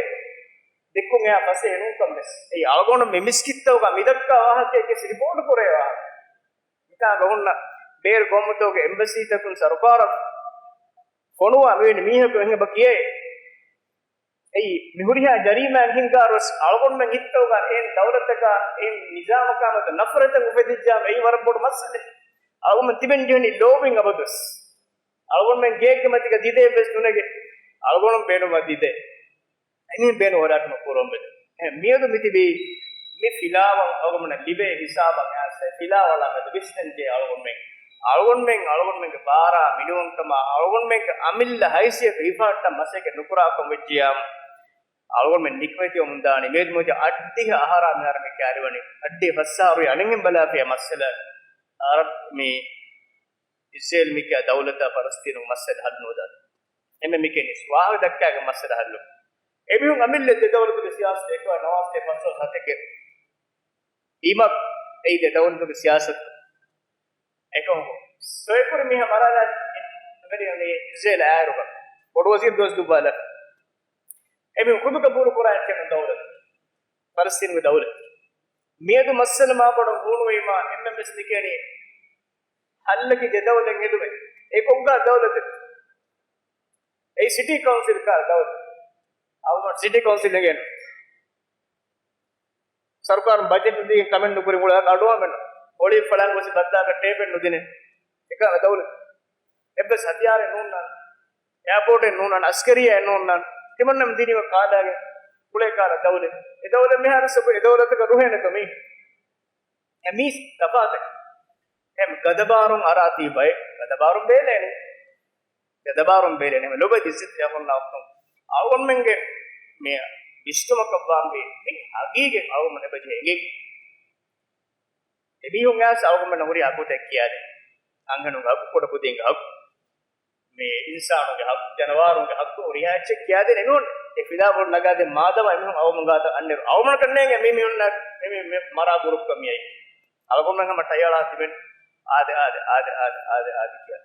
ދެއްކުން އެއާ ފަސޭހަ ނޫންކަން ވެސް. އެއީ އަޅުގަނޑު މި މިސްކިތްތަކުގަ މި ދައްކާ ވާހަކައެއް ވެސް ރިޕޯޓު ކުރޭ ވާހަކަ. މިތާގަ ހުންނަ ބޭރު ޤައުމުތަކުގެ އެމްބަސީތަކުން ސަރުކާރަށް ފޮނުވާ މިވެނި މީހަކު އެހެން އެބަ ކިޔޭ. އެއީ، މި ހުރިހާ ޖަރީމާއިން ހިންގާރުވެސް އަޅުގަނޑުމެން ހިތަށް އޮތް އެހެން ދައުލަތަކާ، އެހެން ނިޒާމަކާ މެދު ނަފްރަތެއް އުފެދިއްޖާމަ، އެއީ ވަރަށް ބޮޑު މައްސަލައެއް. އަޅުގަނޑުމެން ތިބެން ޖެހެނީ ލޯބިން އަބަދުވެސް. އަޅުގަނޑުމެން ގެއެއްގެ މަތީގަ ދިދައެއްވެސް ނުނެގޭ. އަޅުގަނޑު ބޭނުންވާ ދިދައެއް. އެމީހުން ބޭނުން ވަރަކަށް ނުކުރަންވެ. އެހެން މިއަދު މިތިބީ މި ފިލާވަޅު އަޅުގަނޑަށް ލިބޭ ހިސާބަށް އައިސް އެ ފިލާވަޅާ މެދު ވިސްނަންޖެހޭ އަޅުގަނޑުމެން. އަޅުގަނޑުމެން، އަޅުގަނޑުމެންގެ ބާރާ މިނިވަންކަމާ، އަޅުގަނޑުމެންގެ އަމިއްލަ ހައިސިއްޔަތު ހިފަހައްޓަން މަސައްކަތް ނުކުރާކަން ވެއްޖިޔާމު، އަޅުގަނޑުމެން ނިކަމެތިވަމުން ދާނީ. މިއަދު މުދަ އައްޑިހަ އަހަރާ މިހާރު މި ކައިރިވަނީ. އައްޑިހަ ފަސް އަހަރު އަނެއްހެން ބަލާފިޔާ މައްސަލަ އަރަބް މި އިސްރޭލް މިކިޔާ ދައުލަތާ ފަލަސްތީނުގެ މައްސަލަ ހައްލު ނުވަދާ. އެންމެ މިކެނިސް ވާހަކަ ދައްކާގެން މައްސަލަ ހައްލު. އެމީހުން އަމިއްލަ ދެ ދައުލަތުގެ ސިޔާސަތު އެކުވާ ނަވާސް ތޭ ފަސް ސަތެއްގެ އީމަ އެއީ ދެ ދައުލަތުގެ ސިޔާސަތު. އެކަމަކު، ސޮއިކުރި މީހާ މަރާލާ އިން އިސްރޭލް އާއިރުގަ ބޮޑު ވަޒީރު ދުވަސް ދުއްވާލާ. އެމީހުން ޚުދު ގަބޫލު ކުރާ އެއްޗެއް ނޫން ދައުލަތު. ފަލަސްތީނުގެ ދައުލަތު. މިއަދު މައްސަލަ މާބޮޑަށް ހޫނުވީމާ އެންމެން ވެސް މިކިޔަނީ ހައްލަކީ ދެ ދައުލަތެއް ހެދުމެއް. އެ ކޮންގާ ދައުލަތެއް؟ އެއީ ސިޓީ ކައުންސިލް ކާ ދައުލަތެއް. އަޅުގަނޑު ސިޓީ ކައުންސިލް އެނގޭނު. ސަރުކާރުން ބަޖެޓް ދީގެން ކަމެއް ނުކުރި މުޅި އަޑުއަހަމެއްނު. އޮޅި ފަޅާން ގޮސް ބައްދާގަ ޓޭޕެއް ނުދިނެ. އެކަހަލަ ދައުލަތެއް. އެއްވެސް ހަތިޔާރެއް ނޫންނާނެ. އެއާޕޯޓެއް ނޫންނާނެ. އަސްކަރިއްޔާއެއް ނޫންނާނެ. ތިމަންނަމެން ދިނީމަ ކާލާގެ ކުޅޭ ކާލަ ދައުލަތް. އެ ދައުލަތް މިހާރު ސަބު އެ ދައުލަތަކަށް ރުހޭނެތޯ މީ؟ އެ މީސް ތަފާތެއް. އެ ގަދަބާރުން އަރާތީ ބައެއް ގަދަބާރުން ބޭލޭނެ. ގަދަބާރުން ބޭލޭނެ. ލޮބެ ދިއްސެތި އަޚުންނާ އުޚްތުން. އަޅުގަނޑުމެންގެ މި ވިސްނުމަކަށްވާންވީ މި ހަގީގަތް އަޅުގަނޑު އެބަޖެހޭ އެނގޭ. އެމީހުން އައިސް އަޅުގަނޑުމެންނަށް ހުރިހާ ގޮތެއް ކިޔާދޭ. އަންހެނުންގެ ހައްގު، ކުޑަކުދީންގެ ހައްގު، މި އިންސާނުންގެ ހައްގު، ޖަނަވާރުންގެ ހައްގު، ހުރިހާ އެއްޗެއް ކިޔާދޭނެ އެމީހުން އެ ފިލާވަޅު ނަގާދޭ މާދަމާ އެމީހުން އަޅުގަނޑުމެން ގާތަށް އަންނައިރު އަޅުގަނޑަކަށް ނޭނގޭ މި މީހުންނަށް މި، މި، މި މަރާ ގުރުއްކަ މިއައީ. އަޅުގަނޑުމެން ހަމަ ޓަޔަޅާ ތިބެން އާދެ، އާދެ، އާދެ، އާދެ، އާދެ، އާދެ ކިޔާ.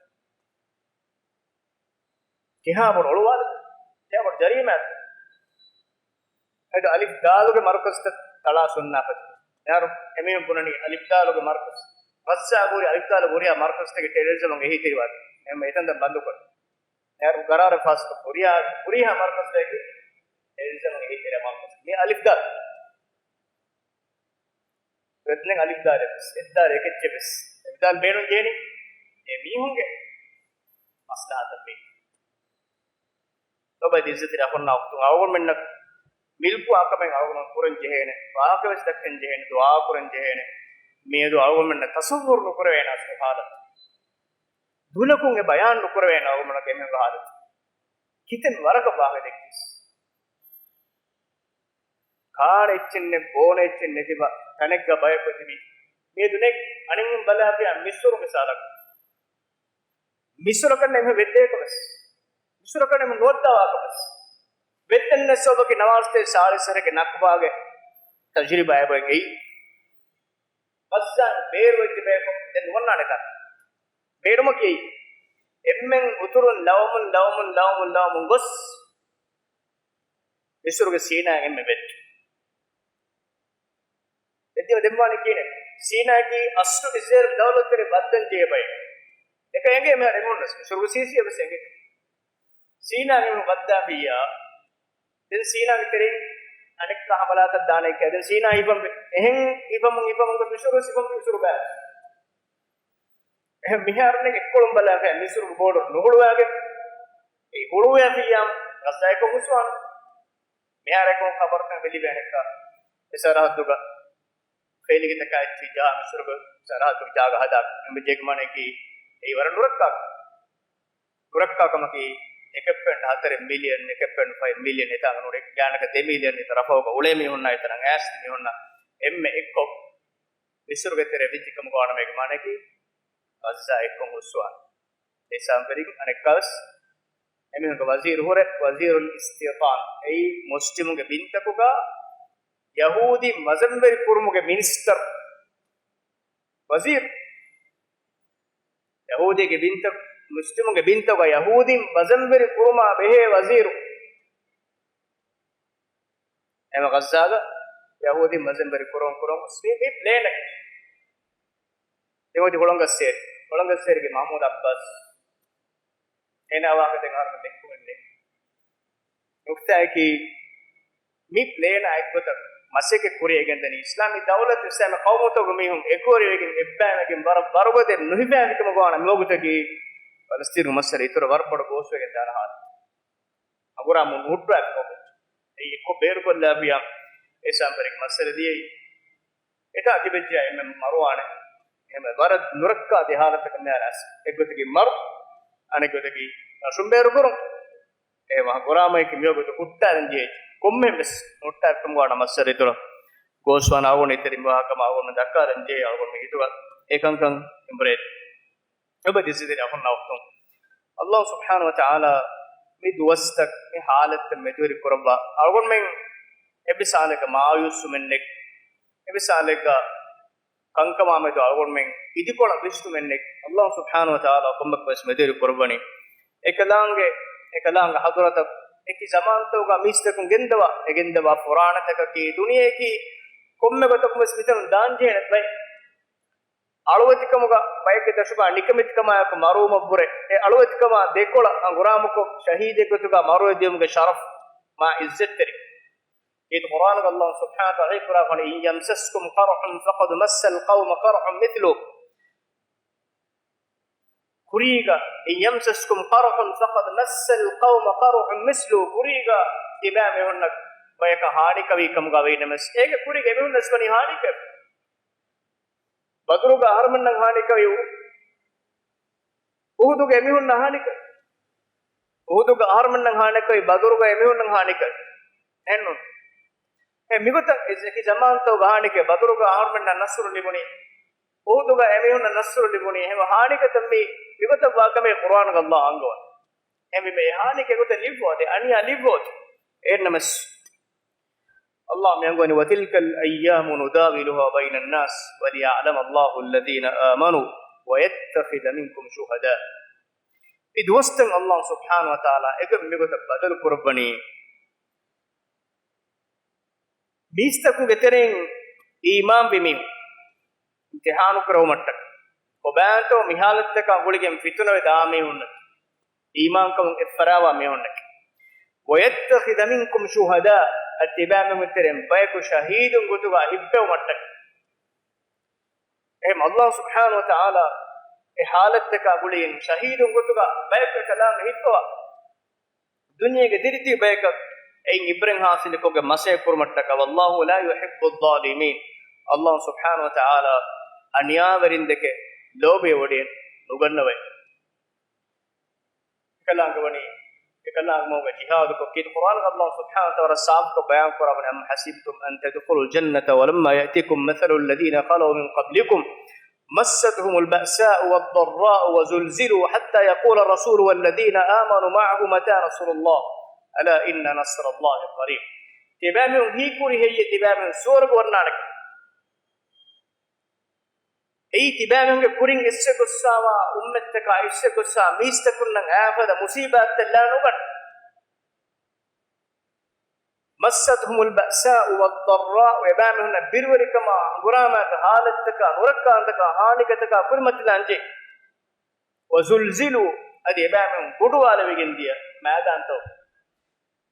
ކިހާ ބޮޑު އޮޅުވާލެއް؟ ކިހާ ބޮޑު ޖަރީމާއެއް؟ އެދު އަލިފް ދާލުގެ މަރުކަޒުތައް ތަޅާ ސުންނާފަތި. އޭރު އެމީހުން ބުނަނީ އަލިފް ދާލުގެ މަރުކަޒު. ޣައްޒާގަ ހުރި އަލިފް ދާލުގަ ހުރިހާ މަރުކަޒުތަކެއް ޓެރަރިޒަމްގެ އެހީތެރިވާތީ. އެހެން އެތަންތަން ބަންދުކޮށް. އޭރު ގަރާރެއް ފާސްކޮށް ހުރިހާ، ހުރިހާ މަރުކަޒުތަކެއް ޓެރަރިޒަމްގެ އެހީތެރި މަރުކަޒު. މި އަލިފް ދާލު. އެތަނެއް އަލިފް ދާލެއް ވެސް، އެއްދާލެއް އެކެއްޗެއް ވެސް. އެ ދާލު ބޭނުން ޖެހެނީ އެ މީހުންގެ މަސްލަހަތަށް ވީ. ލޮބެ ދިއްސެތި އަޚުންނާ އުޚްތުން އަޅުގަނޑުމެންނަށް މިލްކު އާކަމެއް އަޅުގަނޑު ކުރަން ޖެހޭނެ، ވާހަކަވެސް ދައްކަން ޖެހޭނެ، ދުޢާ ކުރަން ޖެހޭނެ. މިއަދު އަޅުގަނޑުމެންނަށް ތަޞައްވުރު ނުކުރެވޭނެ އަސްލު ޙާލަތު. ދުލަކުން އެ ބަޔާން ނުކުރެވޭނެ އަޅުގަނޑުމެންނަށް އެމީހުންގެ ޙާލަތު. ކިތަން ވަރަކަށް ވާހަކަ ދެއްކީސް. ކާނެ އެއްޗެއް ނެތް، ބޯނެ އެއްޗެއް ނެތިބަ ތަނެއްގަ ބަޔަކު ތިބި. މިއަދު ނެތް އަނެއްހެން ބަލާފިޔާ މިސުރު މިސާލަކަށް. މިސުރަކަށް އެމީހުން ވެއްދޭކަށް ވެސް، މިސުރަކަށް އެމީހުން ނުވައްދާވާކަށް ވެސް. ވެއްދެން ނެއްސޯބަކި ނަވާރަސްތޭ ސާޅީސް ވަރެއްގެ ނަކުބާގެ ތަޖުރިބާ އެބައިން އެއީ. ޣައްޒާން ބޭރު ވެއްޖެ ބަޔަކު ދެން ނުވަންނާނެ ތަން. ބޭރުމަކީ އެއީ. އެންމެން އުތުރުން ލަވަމުން، ލަވަމުން، ލަވަމުން، ލަވަމުން ގޮސް މިސުރުގެ ސީނާއަށް އެންމެ ވެއްޖެ. އެދިޔަ ދެންވާނީ ކިހިނެއް؟ ސީނާއަކީ އަސްލު އިޒްރޭލް ދައުލަތުގެ ވައްދަން ޖެހޭ ބައެއް. އެކަ އެނގޭ މިހާރު އެމީހުންނަސް މިސުރުގެ ސީސީއަށް ވެސް އެނގޭ. ސީނާ އެމީހުން ވައްދާފިއްޔާ، ދެން ސީނާގެ ތެރެއިން އަނެއްކާ ހަމަލާތައް ދާނެ ކިޔާ. ދެން ސީނާ ހިފަން ވެ. އެހެން ހިފަމުން ހިފަމުން ގޮސް މިސުރު ވެސް ހިފަމުން މިސުރު ބައި. އެހެން މިހާރު އެއްކޮޅުން ބަލާފަ މިސުރު ބޯޑަރު ނުހުޅުވާގެން، އެ ހުޅުވިޔާފިއްޔާ ޣައްޒާއަކުން ހުސްވާނެ. މިހާރަކުން ޚަބަރުތައް ވެލިބޭނެއްކާ، އެ ސަރަހައްދުގަ ފެއިލިގެތަކާ އެއްޗެއް ޖަހާ މިސުރުގެ ސަރަހައްދުގެ ޖާގަ ހަދާ އެނބެޖޭގެ މާނައަކީ އެއީ ވަރަށް ނުރައްކާ، ނުރައްކާ ކަމަކީ. އެކެއްޕެން ހަތަރެއް މިލިއަން، އެކެއްޕެން ފައިވް މިލިއަން އެތާނގަ ނުރެ ގާނަކަ ދެ މިލިއަން އެތަ ރަފަހުގަ އުޅޭ މީހުންނާ އެތަނަށް އައިސް މީހުންނާ އެންމެ އެއްކޮށް މިސުރުގެ ތެރެ ވިއްޖި ކަމުގަ ވާނަމޭގެ މާނައަކީ ޣައްޒާ އެއްކޮށް ހުސްވާން. އެ ސާންފެރިން އަނެއްކާވެސް އެމީހުންގެ ވަޒީރު ހުރެ، ވަޒީރުލް އިސްތިއުތާން އެއީ މުސްލިމުންގެ ބިންތަކުގަ ޔަހޫދީން މަޒަންވެރި ކުރުމުގެ މިނިސްޓަރު. ވަޒީރު. ޔަހޫދީގެ ބިންތައް، މުސްލިމުންގެ ބިންތަކުގަ ޔަހޫދީން މަޒަންވެރި ކުރުމާ ބެހޭ ވަޒީރު. އެމަ ޣައްޒާގަ ޔަހޫދީން މަޒަންވެރި ކުރަން ކުރަން މި، މި ޕްލޭނަކީ. ދެމޮތި ހުޅަނގަސް ސޭރި. ހުޅަނގަސް ސޭރިގެ މަހްމޫދު އައްބާސް. އޭނާ ވާހަކަ ދެން އަހަރުމެން ދެއްކުމެއް ނެތް. ނުކްތާއަކީ، މި ޕްލޭނާ އެއްގޮތަށް މަސައްކަތް ކުރިއަށް ގެންދަނީ އިސްލާމީ ދައުލަތު އިސްލާމީ ޤައުމުތަކުގެ މީހުން އެކުވެރިވެގެން އެއްބައިމެގެން ވަރަށް ވަރުގަދަ ނުހިފާފިކަމަށް ވާނަ މިވަގުތަކީ ފަލަސްތީނު މައްސަލަ އިތުރަށް ވަރަށް ބޮޑު ގޯސްވެގެން ދާނެ ހާލަތު. އަނގުރާމަ ނުހުއްޓުވާފި ކަމެއް. އެއީ އެއްކޮށް ބޭރުކޮށްލާފިޔާ އެ ސާންފެރިން މައްސަލަ ދިޔައީ. އެތާ ތިބެއްޖެޔާ އެންމެ މަރުވާނެ. އެންމެ ވަރަށް ނުރައްކާ ދެ ހާލަތަކަށް މިހާރު އައިސް. އެއްގޮތަކީ މަރު، އަނެއްގޮތަކީ ރަށުން ބޭރުކުރުން. އެ މަހަ ގުރާމައެކި މިވަގުތު ހުއްޓާލަން ޖެހޭ. ކޮންމެހެން ވެސް ނުހުއްޓާފިކަމުގަ ވާނަ މައްސަލަ އިތުރަށް ގޯސްވާން އަޅުގަނޑު އެތެރެ މި ވާހަކަ އަޅުގަނޑު ދައްކާލަން ޖެހޭ. އަޅުގަނޑު ހިތުގަ އެކަންކަން އެނބުރޭ. އެބަ ދިސިދިރި އަޚުންނާ އުޚްތުން. ﷲ ސުބްޙާނަހޫ ވަތަޢާލާ މި ދުވަސްތައް، މި ޙާލަތްތައް މެދުވެރި ކުރައްވާ. އަޅުގަނޑުމެން އެއްވެސް ޙާލެއްގަ މާޔޫސްވުމެއް ނެތް. އެއްވެސް ޙާލެއްގަ ކަންކަމާ މެދު އަޅުގަނޑުމެން އިދިކޮޅަށް ވިސްނުމެއް ނެތް. ﷲ ސުބްޙާނަހޫ ވަތަޢާލާ ކޮންމެއަކަށް ވެސް މެދުވެރި ކުރައްވަނީ. އެކަލާނގެ، އެކަލާނގެ ޙަޟްރަތަށް އެކި ޒަމާންތަކުގަ މީސްތަކުން ގެންދަވާ، އެ ގެންދަވާ ފުރާނަތަކަކީ ދުނިޔެއަކީ ކޮންމެ ގޮތަކުން ވެސް މިތަނުން ދާން ޖެހޭނެ ބައެއް. އަޅުވެތިކަމުގަ ބައެއްގެ ދަށުގަ ނިކަމެތިކަމާއެކު މަރުވުމަށްވުރެ، އެ އަޅުވެތިކަމާ ދެކޮޅަށް އަނގުރާމަކޮށް، ޝަހީދެއްގޮތުގަ މަރުވެދިޔުމުގެ ޝަރަފް މާ ޢިއްޒަތްތެރި. އޭތު ޤުރްއާނުގަ ﷲ ސުބްޙާނަހޫ ވަތަޢާލާ ޙަދީޘް ކުރާ ފަނި، "إن يمسسكم قرح فقد مس القوم قرح مثله." ކުރީގަ، إن يمسسكم قرح فقد مس القوم قرح مثله، ކުރީގަ ތިބާ މީހުންނަށް ބަޔަކަށް ހާނިކަވީ ކަމުގަ ވީނަމަސް، އޭގެ ކުރީގަ އެމީހުންނަސް ވަނީ ހާނިކަވި. ބަދުރުގަ އަހަރުމެންނަށް ހާނިކަވީ، އު-، އުހުދުގަ އެމީހުންނަށް ހާނިކަވި. އުހުދުގަ އަހަރުމެންނަށް ހާނިކަވި، ބަދުރުގަ އެމީހުންނަށް ހާނިކަވި. އެހެންނުން. އެ މިގޮތަށް އެ އެކި ޒަމާންތަކުގަ ހާނިކަވި، ބަދުރުގަ އަހަރުމެންނަށް ނަޞްރު ލިބުނީ. އުހުދުގަ އެމީހުންނަށް ނަޞްރު ލިބުނީ. އެހެން ހާނިކަތައް މި، މިގޮތަށް ވާކަމެއް ޤުރްއާނުގަ ﷲ އަންގަވަން. އެހެންވީމަ އެ ހާނިކަ އެގޮތަށް ލިބިފަ އޮތީ، އަނިޔާ ލިބިފަ އޮތީ. އެހެންނަމަސް ﷲ މި އަންގަވަނީ، وتلك الأيام نداولها بين الناس وليعلم الله الذين آمنوا ويتخذ منكم شهداء. މި ދުވަސްތައް ﷲ ސުބްޙާނަހޫ ވަތަޢާލާ އެގޮތް މިގޮތަށް ބަދަލު ކުރައްވަނީ، މީސްތަކުގެ ތެރެއިން އީމާންވި މީހުން އިމްތިޙާނު ކުރެވުމަށްޓަކަ، ކޮބާތޯ މި ހާލަތްތަކާ ގުޅިގެން ފިތުނަވެ ދާ މީހުންނަކީ، އީމާންކަމުން އެއްފަރާވާ މީހުންނަކީ. ويتخذ منكم شهداء، އަދި ތިބާމީހުންގެ ތެރެއިން ބަޔަކު ޝަހީދުން ގޮތުގަ ހިއްޕެވުމަށްޓަކަ. އެހެން ﷲ ސުބްޙާނަހޫ ވަތަޢާލާ އެ ހާލަތްތަކާ ގުޅިގެން ޝަހީދުން ގޮތުގަ ބަޔަކު އެކަލާނގެ ހިއްޕަވާ، ދުނިޔޭގެ ދިރިތިބި ބަޔަކަށް އެއިން ޢިބްރަތް ޙާޞިލުކޮށްގެން މަސައްކަތް ކުރުމަށްޓަކަ، والله لا يحب الظالمين، ﷲ ސުބްޙާނަހޫ ވަތަޢާލާ އަނިޔާވެރިންދެކެ ލޯބިވެވޮޑިއެއް ނުގަންނަވައި. އެކަލާނގެ ވަނީ، އެކަލާނގެ މަގުގަ ޖިހާދުކޮށް ކީރިތި ޤުރްއާނުގަ ﷲ ސުބްޙާނަހޫ ވަތަޢާލާ ސާފުކޮށް ބަޔާން ކުރައްވަނީ، أم حسبتم أن تدخلوا الجنة ولما يأتكم مثل الذين خلوا من قبلكم مستهم البأساء والضراء وزلزلوا حتى يقول الرسول والذين آمنوا معه متى نصر الله ألا إن نصر الله قريب. ތިބާމީހުން ހީކުރީ ހެއްޔޭ؟ ތިބާމީހުން ސުވަރުގެ ވަންނާނެ. އެއީ ތިބާމީހުންގެ ކުރިން އެއްސެއް ގޮއްސާވާ އުއްމަތްތަކާ އެއްސެއް ގޮއްސާ މީސްތަކުންނަށް އައިފަދަ މުޞީބާތްތައް ލާ ނުގަންނަ. مستهم البأساء والضراء، އެބާމީހުންނަށް ބިރުވެރިކަމާ، ހަނގުރާމައިގެ ހާލަތްތަކާ، ނުރައްކާންތަކާ، ހާނިކަތަކާ ކުރިމަތިލާންޖެ. وزلزلوا، އަދި އެބާމީހުން ގުޑުވާލެވިގެން ދިޔަ މައިދާންތައް.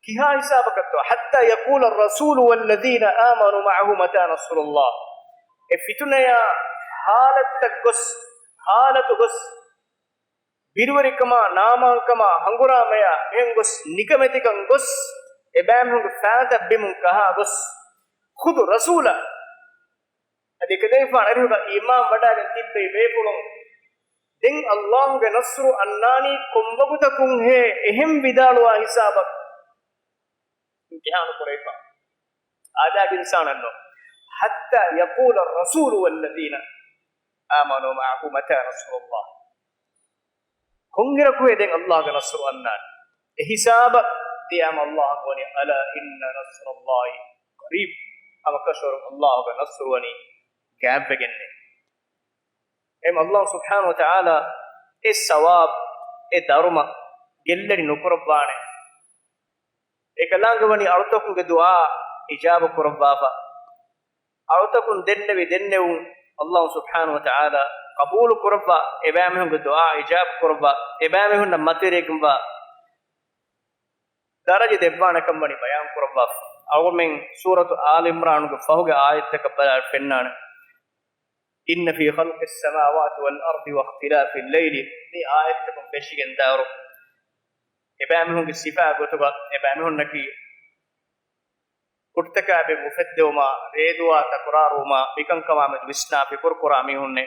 ކިހާ ހިސާބަކަށްތޯ؟ حتى يقول الرسول والذين آمنوا معه متى نصر الله. އެ ފިތުނަޔާ ހާލަތްތައް ގޮސް، ހާލަތު ގޮސް، ބިރުވެރިކަމާ، ނާމާންކަމާ، ހަނގުރާމަޔާ މިހެން ގޮސް، ނިކަމެތިކަން ގޮސް، އެބާމީހުންގެ ފައިތައް ބިމުން ކަހާ ގޮސް، ޚުދު ރަސޫލާ އަދި އެކަލޭގެފާނު އެރިހުގަ އީމާން ވަޑައިގެން ތިއްބެވި ބޭފުޅުން، ދެން ﷲ ގެ ނަޞްރު އަންނާނީ ކޮންވަގުތަކުންހޭ އެހެން ވިދާޅުވާ ހިސާބަށް އިމްތިޙާނު ކުރެވިފަ. އާދައިގެ އިންސާނަށް ނޫން. حتى يقول الرسول والذين آمنوا معه متى نصر الله. ކޮންއިރަކުހޭ ދެން ﷲ ގެ ނަޞްރު އަންނާނީ؟ އެ ހިސާބަށް ދިޔައިމަ ﷲ އަންގަވަނީ، ألا إن نصر الله قريب. ހަމަކަށަވަރުން ﷲ ގެ ނަޞްރު ވަނީ ގާތްވެގެންނޭ. އެހެން ﷲ ސުބްޙާނަހޫ ވަތަޢާލާ އެ ސަވާބު، އެ ދަރުމަ ގެއްލެނި ނުކުރައްވާނެ. އެކަލާނގެ ވަނީ އަޅުތަކުންގެ ދުޢާ އިޖާބަ ކުރައްވާފަ. އަޅުތަކުން ދެންނެވި ދެންނެވުން ﷲ ސުބްޙާނަހޫ ވަތަޢާލާ ޤަބޫލު ކުރައްވާ، އެބައިމީހުންގެ ދުޢާ އިޖާބަ ކުރައްވާ، އެބައިމީހުންނަށް މަތިވެރިވެގެންވާ ދަރަޖަ ދެއްވާނެ ކަން ވަނީ ބަޔާން ކުރައްވާފަ. އަޅުގަނޑުމެން ސޫރަތު އާލު ޢިމްރާނުގެ ފަހުގެ އާޔަތްތަކަށް ބަލާ ފެންނާނެ. إن في خلق السماوات والأرض واختلاف الليل، މި އާޔަތްތަކުން ފެށިގެން ދާއިރު އެބައިމީހުންގެ ސިފައި ގޮތުގަ އެބައިމީހުންނަކީ ހުއްޓަކާ ބިން އުފެއްދެވުމާ، ރޭދުވާ ތަކުރާރުވުމާ، މިކަންކަމާމެދު ވިސްނާ ފިކުރުކުރާ މީހުންނޭ.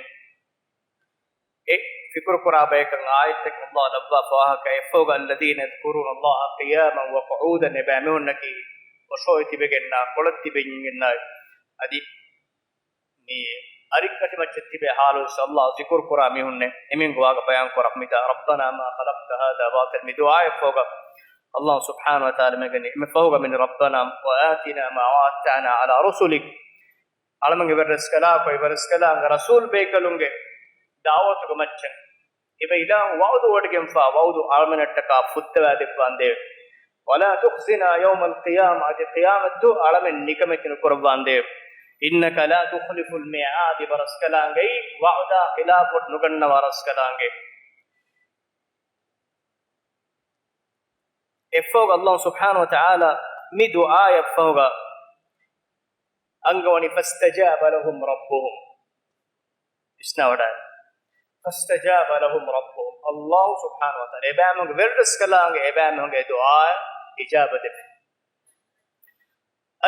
އެ ފިކުރުކުރާ ބަޔަކަށް އާޔަތްތަކުން ﷲ ލައްވާ ފާހަގަކޮށް، އެއަށްފަހުގަ الذين يذكرون الله قياما وقعودا، އެބައިމީހުންނަކީ އޮށޯވެ ތިބެގެންނާ، ކޮޅަށް ތިބެގެންނާ، އަދި މި އަރިއްކަށި މައްޗަށް ތިބޭ ޙާލުވެސް ﷲ ޒިކުރު ކުރާ މީހުންނޭ. އެމީހުންގެ ވާހަކަ ބަޔާން ކުރަން މިތާ، ربنا ما خلقت هذا باطلا، މި ދުޢާއަށްފަހުގަ ﷲ ސުބްޙާނަހޫ ވަތަޢާލާ މިގަނީ، އެންމެ ފަހުގަ މި ربنا وآتنا ما وعدتنا على رسلك، އަޅަމެން އެވަރަސްކަލާކޮ، އެވަރަސްކަލާނގެ ރަސޫލް ބޭކަލުންގެ ދަޢުވަތުގެ މައްޗަށް، އެބައިލާހު ވަޢުދު ވޮޑިގެންފާ ވަޢުދު އަޅަމެނަށްޓަކާ ފުއްދަވާ ދެއްވާނދޭވެ. ولا تخزنا يوم القيامة، އަދި ޤިޔާމަތްދުވަހު އަޅަމެން ނިކަމެތި ނުކުރައްވާނދޭވެ. إنك لا تخلف الميعاد، އެބަ ރަސްކަލާނގެއީ ވަޢުދާ ޚިލާފު ނުގަންނަވާ ރަސްކަލާނގެ. އެއަށްފަހުގަ ﷲ ސުބްޙާނަހޫ ވަތަޢާލާ މި ދުޢާއަށްފަހުގަ އަންގަވަނީ، فاستجاب لهم ربهم. ވިސްނާވަޑައި. فاستجاب لهم ربهم، ﷲ ސުބްޙާނަހޫ ވަތަޢާލާ އެބައިމީހުންގެ ވެރިރަސްކަލާނގެ އެބައިމީހުންގެ ދުޢާއަށް އިޖާބަ ދެއްވި.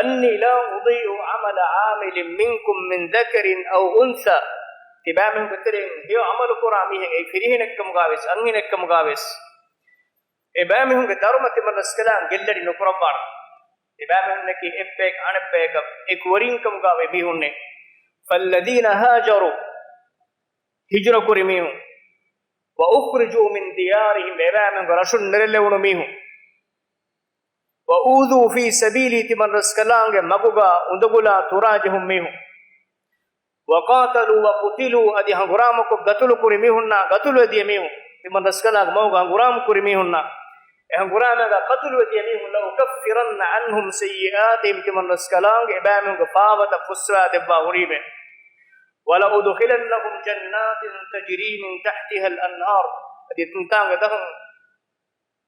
أني لا أضيع عمل عامل منكم من ذكر أو أنثى، ތިބައިމީހުންގެ ތެރެއިން ހެޔޮ ޢަމަލު ކުރާ މީހެއް، އެއީ ފިރިހެނެއްކަމުގާވެސް އަންހެނެއްކަމުގާވެސް، އެބައިމީހުންގެ ދަރުމަ ތިމަންރަސްކަލާނގެ ގެއްލަޑި ނުކުރައްވާނެ. އެބައިމީހުންނަކީ އެއްބަޔަކަށް އަނެއްބަޔަކަށް އެކުވެރިންކަމުގާ އޮތް މީހުންނޭ. فالذين هاجروا، ހިޖުރަކުރި މީހުން، وأخرجوا من ديارهم، އެބައިމީހުންގެ ރަށުން ނެރެލެވުނު މީހުން، وأوذوا في سبيلي، ތިމަންރަސްކަލާނގެ މަގުގާ އުނދަގުލާ ތުރާޖެހުން މީހުން، وقاتلوا وقتلوا، އަދި ހަނގުރާމަކޮށް ގަތުލުކުރި މީހުންނާ، ގަތުލުވެދިޔަ މީހުން، ތިމަންރަސްކަލާނގެ މަގުގަ ހަނގުރާމަކުރި މީހުންނާ، އެ ހަނގުރާމައިގަ ޤަތުލުވެދިޔަ މީހުން، لأكفرن عنهم سيئاتهم، ތިމަންރަސްކަލާނގެ އެބައިމީހުންގެ ފާފަތައް ފުއްސަވާ ދެއްވާ ހުރީމޭ. ولأدخلنهم جنات تجري من تحتها الأنهار، އަދި ތިމަންތާނގެ ދަށުން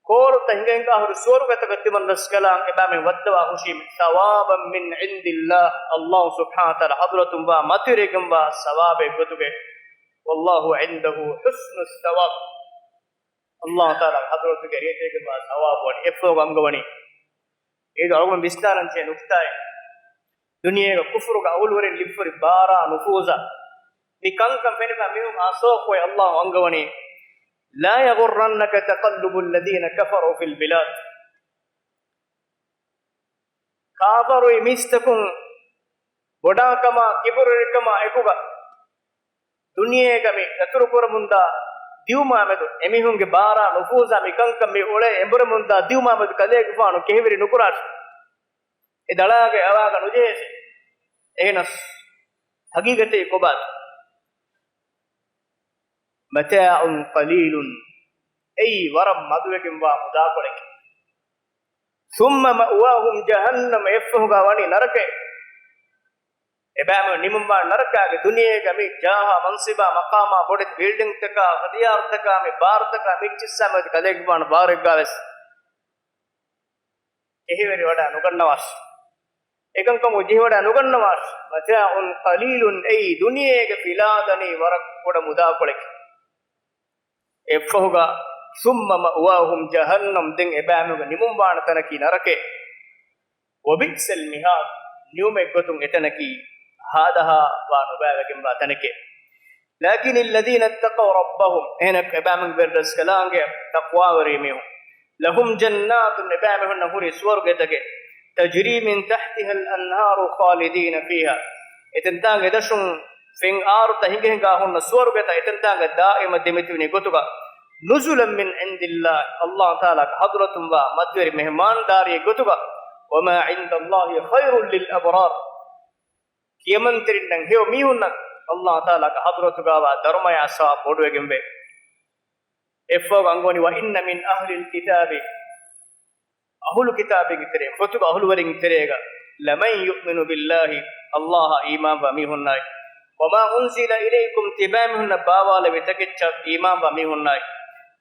ކޯރުތައް ހިނގަ ހިނގާ ހުރި ސުވަރުގެތަކަށް ތިމަންރަސްކަލާނގެ އެބައިމީހުން ވައްދަވާ ހުށީމޭ. ثوابا من عند الله، ﷲ ސުބްޙާނަހޫ ވަތަޢާލާ ޙަޟްރަތުންވާ މަތިވެރިގެންވާ ސަވާބެއް ގޮތުގައި. والله عنده حسن الثواب، ﷲ ތަޢާލާ ޙަޟްރަތުގެ ރޭތެރިގެންވާ ސަވާބު ވަނީ. އެއަށްފަހު އަންގަވަނީ އޭރު އަޅުގަނޑު ވިސްނާލަން ޖެހޭ ނުކްތާއެއް، ދުނިޔޭގަ ކުފުރުގެ އަހުލުވެރިން ލިބިފައި ބާރާ ނުފޫޒާ މި ކަންކަން ފެނިފަ މީހުން އަސޯކޮއެ ﷲ އަންގަވަނީ، لا يغرنك تقلب الذين كفروا في البلاد. ކާފަރުވި މީސްތަކުން ބޮޑާކަމާ ކިބުރުވެރިކަމާ އެކުގަ ދުނިޔޭގަ މި ދަތުރުކުރަމުންދާ ދިއުމާމެދު އެމީހުންގެ ބާރާ ނުފޫޒާ މި ކަންކަން މި އުޅޭ އެނބުރެމުންދާ ދިއުމާމެދު ކަލޭގެފާނު ކެހިވެރި ނުކުރާށި. އެ ދަޅާގައި އަވާގަ ނުޖެހޭށި. އެހެނަސް ހަގީގަތީ ކޮބާތަ؟ متاع قليل، އެއީ ވަރަށް މަދުވެގެންވާ މުދާކޮޅެކޭ. ثم مأواهم جهنم، އެއަށްފަހުގަ ވަނީ ނަރަކައެއް. އެބައިމީހުން ނިމުންވާނެ ނަރަކާގެ. ދުނިޔޭގަ މި ޖާހާ މަންސިބާ މަޤާމާ ބޮޑެތި ބިލްޑިންތަކާ ހަތިޔާރުތަކާ މި ބާރުތަކާ މި އެއްޗިއްސާމެދު ކަލޭގެފާނު ބާރެއްގަވެސް ކެހިވެރިވަޑައި ނުގަންނަވާށި. އެކަންކަމުގަ ޖެހިވަޑައި ނުގަންނަވާށި. متاع قليل، އެއީ ދުނިޔޭގަ ފިލާދަނީ ވަރަށް ބޮޑަށް މުދާކޮޅެކޭ. އެއަށްފަހުގަ ثم مأواهم جهنم، ދެން އެބައިމީހުންގެ ނިމުންވާނެ ތަނަކީ ނަރަކައެއް. وبئس المهاد، ނިމުމެއް ގޮތުން އެތަނަކީ ހާދަހާ ވާ ނުބައިވެގެންވާ ތަނެކޭ. لكن الذين اتقوا ربهم، އެހެނަސް އެބައިމީހުން ވެރިރަސްކަލާނގެ ތަޤްވާވެރި މީހުން، لهم جنات، އެބައިމީހުންނަށް ހުރި ސުވަރުގެތަކެއް، تجري من تحتها الأنهار خالدين فيها، އެތަންތާނގެ ދަށުން ފެން އާރުތައް ހިނގަ ހިނގާ ހުންނަ ސުވަރުގެތައް، އެތަންތާނގަ ދާއިމަށް ދެމިތިބެނީ ގޮތުގަ، نزلا من عند الله، ﷲ ތަޢާލާގެ ޙަޟްރަތުންވާ މަތިވެރި މެހެމާންދާރީ ގޮތުގަ، وما عند الله خير للأبرار، ކިޔަމަންތެރިންނަށް ހެޔޮ މީހުންނަށް ﷲ ތަޢާލާގެ ޙަޟްރަތުގަވާ ދަރުމަޔާ ސަވާބު ބޮޑުވެގެންވޭ. އެއަށްފަހު އަންގަވަނީ، وإن من أهل الكتاب، އަހުލު ކިތާބީންގެ ތެރެއިން، ފޮތުގެ އަހުލުވެރިންގެ ތެރޭގަ، لمن يؤمن بالله، ﷲ އަށް އީމާންވާ މީހުންނާއި، وما أنزل إليكم، ތިބާމީހުންނަށް ބާވާލެވި ތަކެއްޗަށް އީމާންވާ މީހުންނާއި،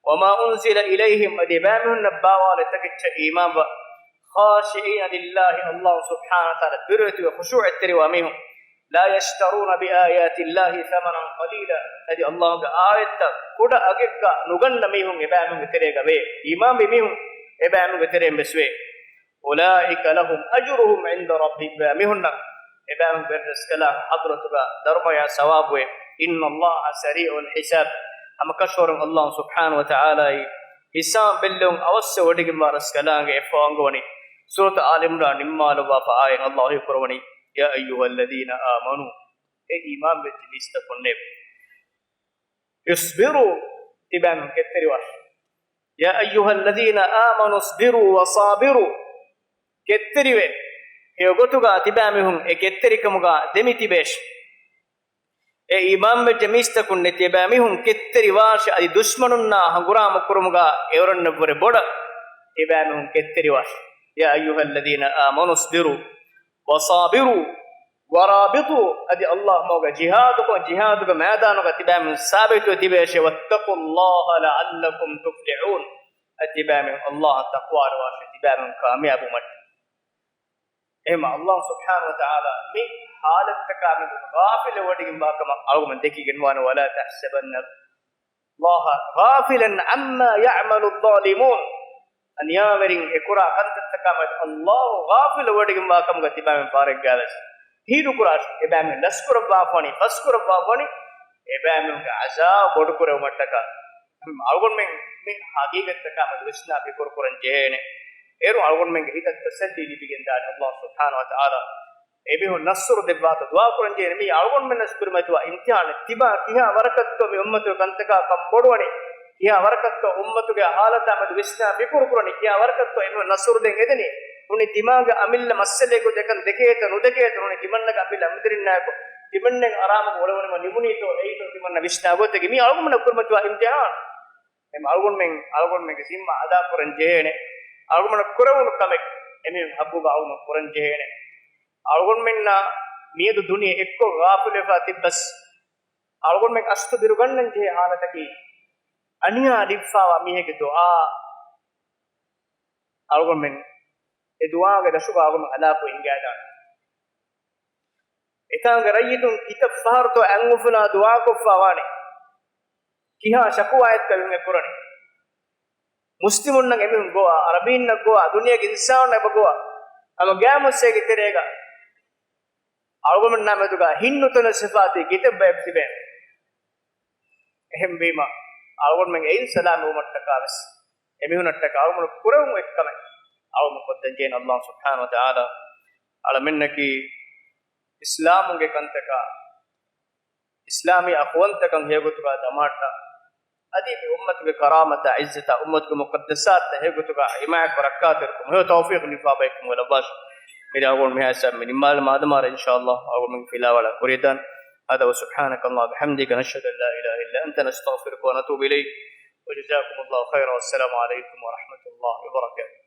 وما أنزل إليهم، އަދި އެބާމީހުންނަށް ބާވާލެވި ތަކެއްޗަށް އީމާންވާ، خاشعين لله، ﷲ ސުބްޙާނަހޫ ވަތަޢާލާ ބިރުވެތިވެ ޚުޝޫޢަތްތެރިވާ މީހުން، لا يشترون بآيات الله ثمنا قليلا، އަދި ﷲގެ އާޔަތްތައް ކުޑަ އަގެއްގަ ނުގަންނަ މީހުން އެބާމީހުންގެ ތެރޭގަ ވޭ. އީމާންވި މީހުން އެބާމީހުންގެ ތެރެއިން ވެސް ވޭ. أولئك لهم أجرهم عند ربهم، އެބާމީހުންނަށް އެބާމީހުން ވެރިރަސްކަލާނގެ ޙަޟްރަތުގަ ދަރުމަޔާ ސަވާބުވޭ. إن الله سريع الحساب، ހަމަކަށަވަރުން ﷲ ސުބްޙާނަހޫ ވަތަޢާލާއީ ހިސާބު ބެއްލެވުން އަވަސްވެވޮޑިގެންވާ ރަސްކަލާނގެ. އެއަށްފަހު އަންގަވަނީ ސޫރަތު އާލި ޢިމްރާން ނިންމާލައްވާފަ އާޔަތް ﷲ ވަޙީކުރަވަނީ، يا أيها الذين آمنوا، އޭ އީމާންވެއްޖެ މީސްތަކުންނޭ، اصبروا، ތިބާމީހުން ކެތްތެރިވާށި. يا أيها الذين آمنوا اصبروا وصابروا، ކެތްތެރިވޭ، ހެޔޮގޮތުގަ ތިބާމީހުން އެ ކެތްތެރިކަމުގަ ދެމިތިބޭށި. އޭ އީމާންވެއްޖެ މީސްތަކުންނޭ، ތިބާމީހުން ކެތްތެރިވާށި، އަދި ދުޝްމަނުންނާ ހަނގުރާމަ ކުރުމުގަ އެއުރެންނަށްވުރެ ބޮޑަށް ތިބާމީހުން ކެތްތެރިވާށި. يا أيها الذين آمنوا اصبروا وصابروا ورابطوا، އަދި ﷲ މަގުގަ ޖިހާދުކޮށް، ޖިހާދުގެ މައިދާނުގަ ތިބާމީހުން ސާބިތުވެ ތިބޭށޭ. واتقوا الله لعلكم تفلحون، އަދި ތިބާމީހުން ﷲ އަށް ތަޤްވާވެރިވާށޭ، ތިބާމީހުން ކާމިޔާބުވުމަށްޓަކައި. އެހެންވީމަ ﷲ ސުބްޙާނަހޫ ވަތަޢާލާ މި ޙާލަތްތަކާމެދު ޣާފިލެއް ވޮޑިގެންވާކަމަށް އަޅުގަނޑުމެން ދެކިގެންވާނެ. ولا تحسبن الله غافلا عما يعمل الظالمون. އަނިޔާވެރިން އެކުރާ ކަންތައްތަކާމެދު ﷲ ޣާފިލުވެވޮޑިގެންވާ ކަމުގަ ތިބާމެން ފާރެއްގާވެސް ހީރުކުރާށި. އެބައިމީހުން ލަސްކުރައްވާފަވަނީ، ފަސްކުރައްވާފަވަނީ، އެބައިމީހުންގެ ޢަޒާބު ބޮޑުކުރެވުމަށްޓަކާ. އަޅުގަނޑުމެން މި ހަގީގަތްތަކާމެދު ވިސްނާ ފިކުރު ކުރަން ޖެހޭނެ. އޭރު އަޅުގަނޑުމެންގެ ހިތަށް ތަސައްލީ ލިބިގެންދާނެ ﷲ ސުބްޙާނަހޫ ވަތަޢާލާ އެމީހުން ނަޞްރު ދެއްވާތޯ ދުޢާ ކުރަން ޖެހޭނެ. މީ އަޅުގަނޑުމެންނަށް ކުރިމަތިވާ އިމްތިޙާނެއް. ތިބާ ކިހާ ވަރަކަށްތޯ މި އުއްމަތުގެ ކަންތަކާ ކަން ބޮޑުވަނީ؟ ކިހާ ވަރަކަށްތޯ އުއްމަތުގެ ޙާލަތާމެދު ވިސްނާ ފިކުރު ކުރަނީ؟ ކިހާ ވަރަކަށްތޯ އެމީހުން ނަޞްރު ދޭން އެދެނީ؟ ނޫނީ ތިމާގެ އަމިއްލަ މައްސަލައެއް ގޮތަކަށް ދެކޭތޯ ނުދެކޭތޯ؟ ނޫނީ ތިމަންނަގެ އަމިއްލަ އަނބިރިންނާއެކު ތިމަންނަގެ އަރާމުގެ އުޅެވުނީމަ ނިމުނީތޯ އެއީތޯ ތިމަންނަ ވިސްނާ ގޮތެއް. މީ އަޅުގަނޑުމެންނަށް ކުރިމަތިވާ އިމްތިޙާނު. އެމް އަޅުގަނޑުމެން އަޅުގަނޑުމެންގެ ޒިންމާ އަދާކުރަން ޖެހޭނެ. އަޅުގަނޑު ކުރެވުނު ކަމެއް އެމީހުން ހައްގުގަ އަޅުގަނޑު ކުރަން ޖެހޭނެ. އަޅުގަނޑުމެންނާ މިއަދު ދުނިޔެ އެއްކޮށް ޣާފިލުވެފާ ތިއްބަސް، އަޅުގަނޑުމެން އަސްތު ބިރުގަންނަން ޖެހޭ ޙާލަތަކީ، އަނިޔާ ލިބިފާވާ މީހެއްގެ ދުޢާ، އަޅުގަނޑުމެން އެ ދުޢާގެ ދަށުގަ އަޅުގަނޑު ހަލާކުވެ ހިނގައިދާނެ. އެތާނގެ ރައްޔިތުން ކިތައް ފަހަރުތޯ އަތްއުފުލާ ދުޢާކޮށްފާވާނެ؟ ކިހާ ޝަކުވާއެއްތޯ އެމީހުން ކުރަނީ؟ މުސްލިމުންނަށް އެމީހުން ގޮވާ، ޢަރަބީންނަށް ގޮވާ، ދުނިޔޭގެ އިންސާނުންނަށް އެބަ ގޮވާ، ހަމަ ގައިމުއްސޭގެ ތެރޭގަ އަޅުގަނޑުމެންނާ މެދުގަ ހިތްނުތަނަވަސްވެފާތީ ކިތައް ބައެއް ތިބޭނެ. އެހެންވީމަ، އަޅުގަނޑުމެން އެއިން ސަލާމަތްވުމަށްޓަކާ ވެސް، އެމީހުންނަށްޓަކާ އަޅުގަނޑު ކުރެވުނު އެއްކަމެއް އަޅުގަނޑު ކޮށްދޭން ޖެހޭނެ. ﷲ ސުބްޙާނަހޫ ވަތަޢާލާ އަޅަމެންނަކީ އިސްލާމުގެ ކަންތަކާ، އިސްލާމީ އަޚުވަންތަކަން ހެޔޮގޮތުގަ ދަމާއްޓާ، އަދި މި އުއްމަތުގެ ކަރާމަތާ، ޢިއްޒަތާ، އުއްމަތުގެ މުޤައްދަސާތްތައް ހެޔޮގޮތުގަ ޙިމާޔަތްކޮށް ރައްކާތެރިކުރުމަށް ހެޔޮ ތައުފީޤު ލިބިފާ ބައެއްކަމުގަ ލައްވާށި. މިރޭ އަޅުގަނޑު މިހާ ހިސާބަށް މި ނިންމާލަމާ އަދަމާރަ އިންޝާﷲ އަޅުގަނޑުމެންގެ ފިލާވަޅަށް ކުރިއަށްދާން. هذا وسبحانك اللهم وبحمدك، نشهد أن لا إله إلا أنت، نستغفرك ونتوب إليك. وجزاكم الله خيرا، والسلام عليكم ورحمة الله وبركاته.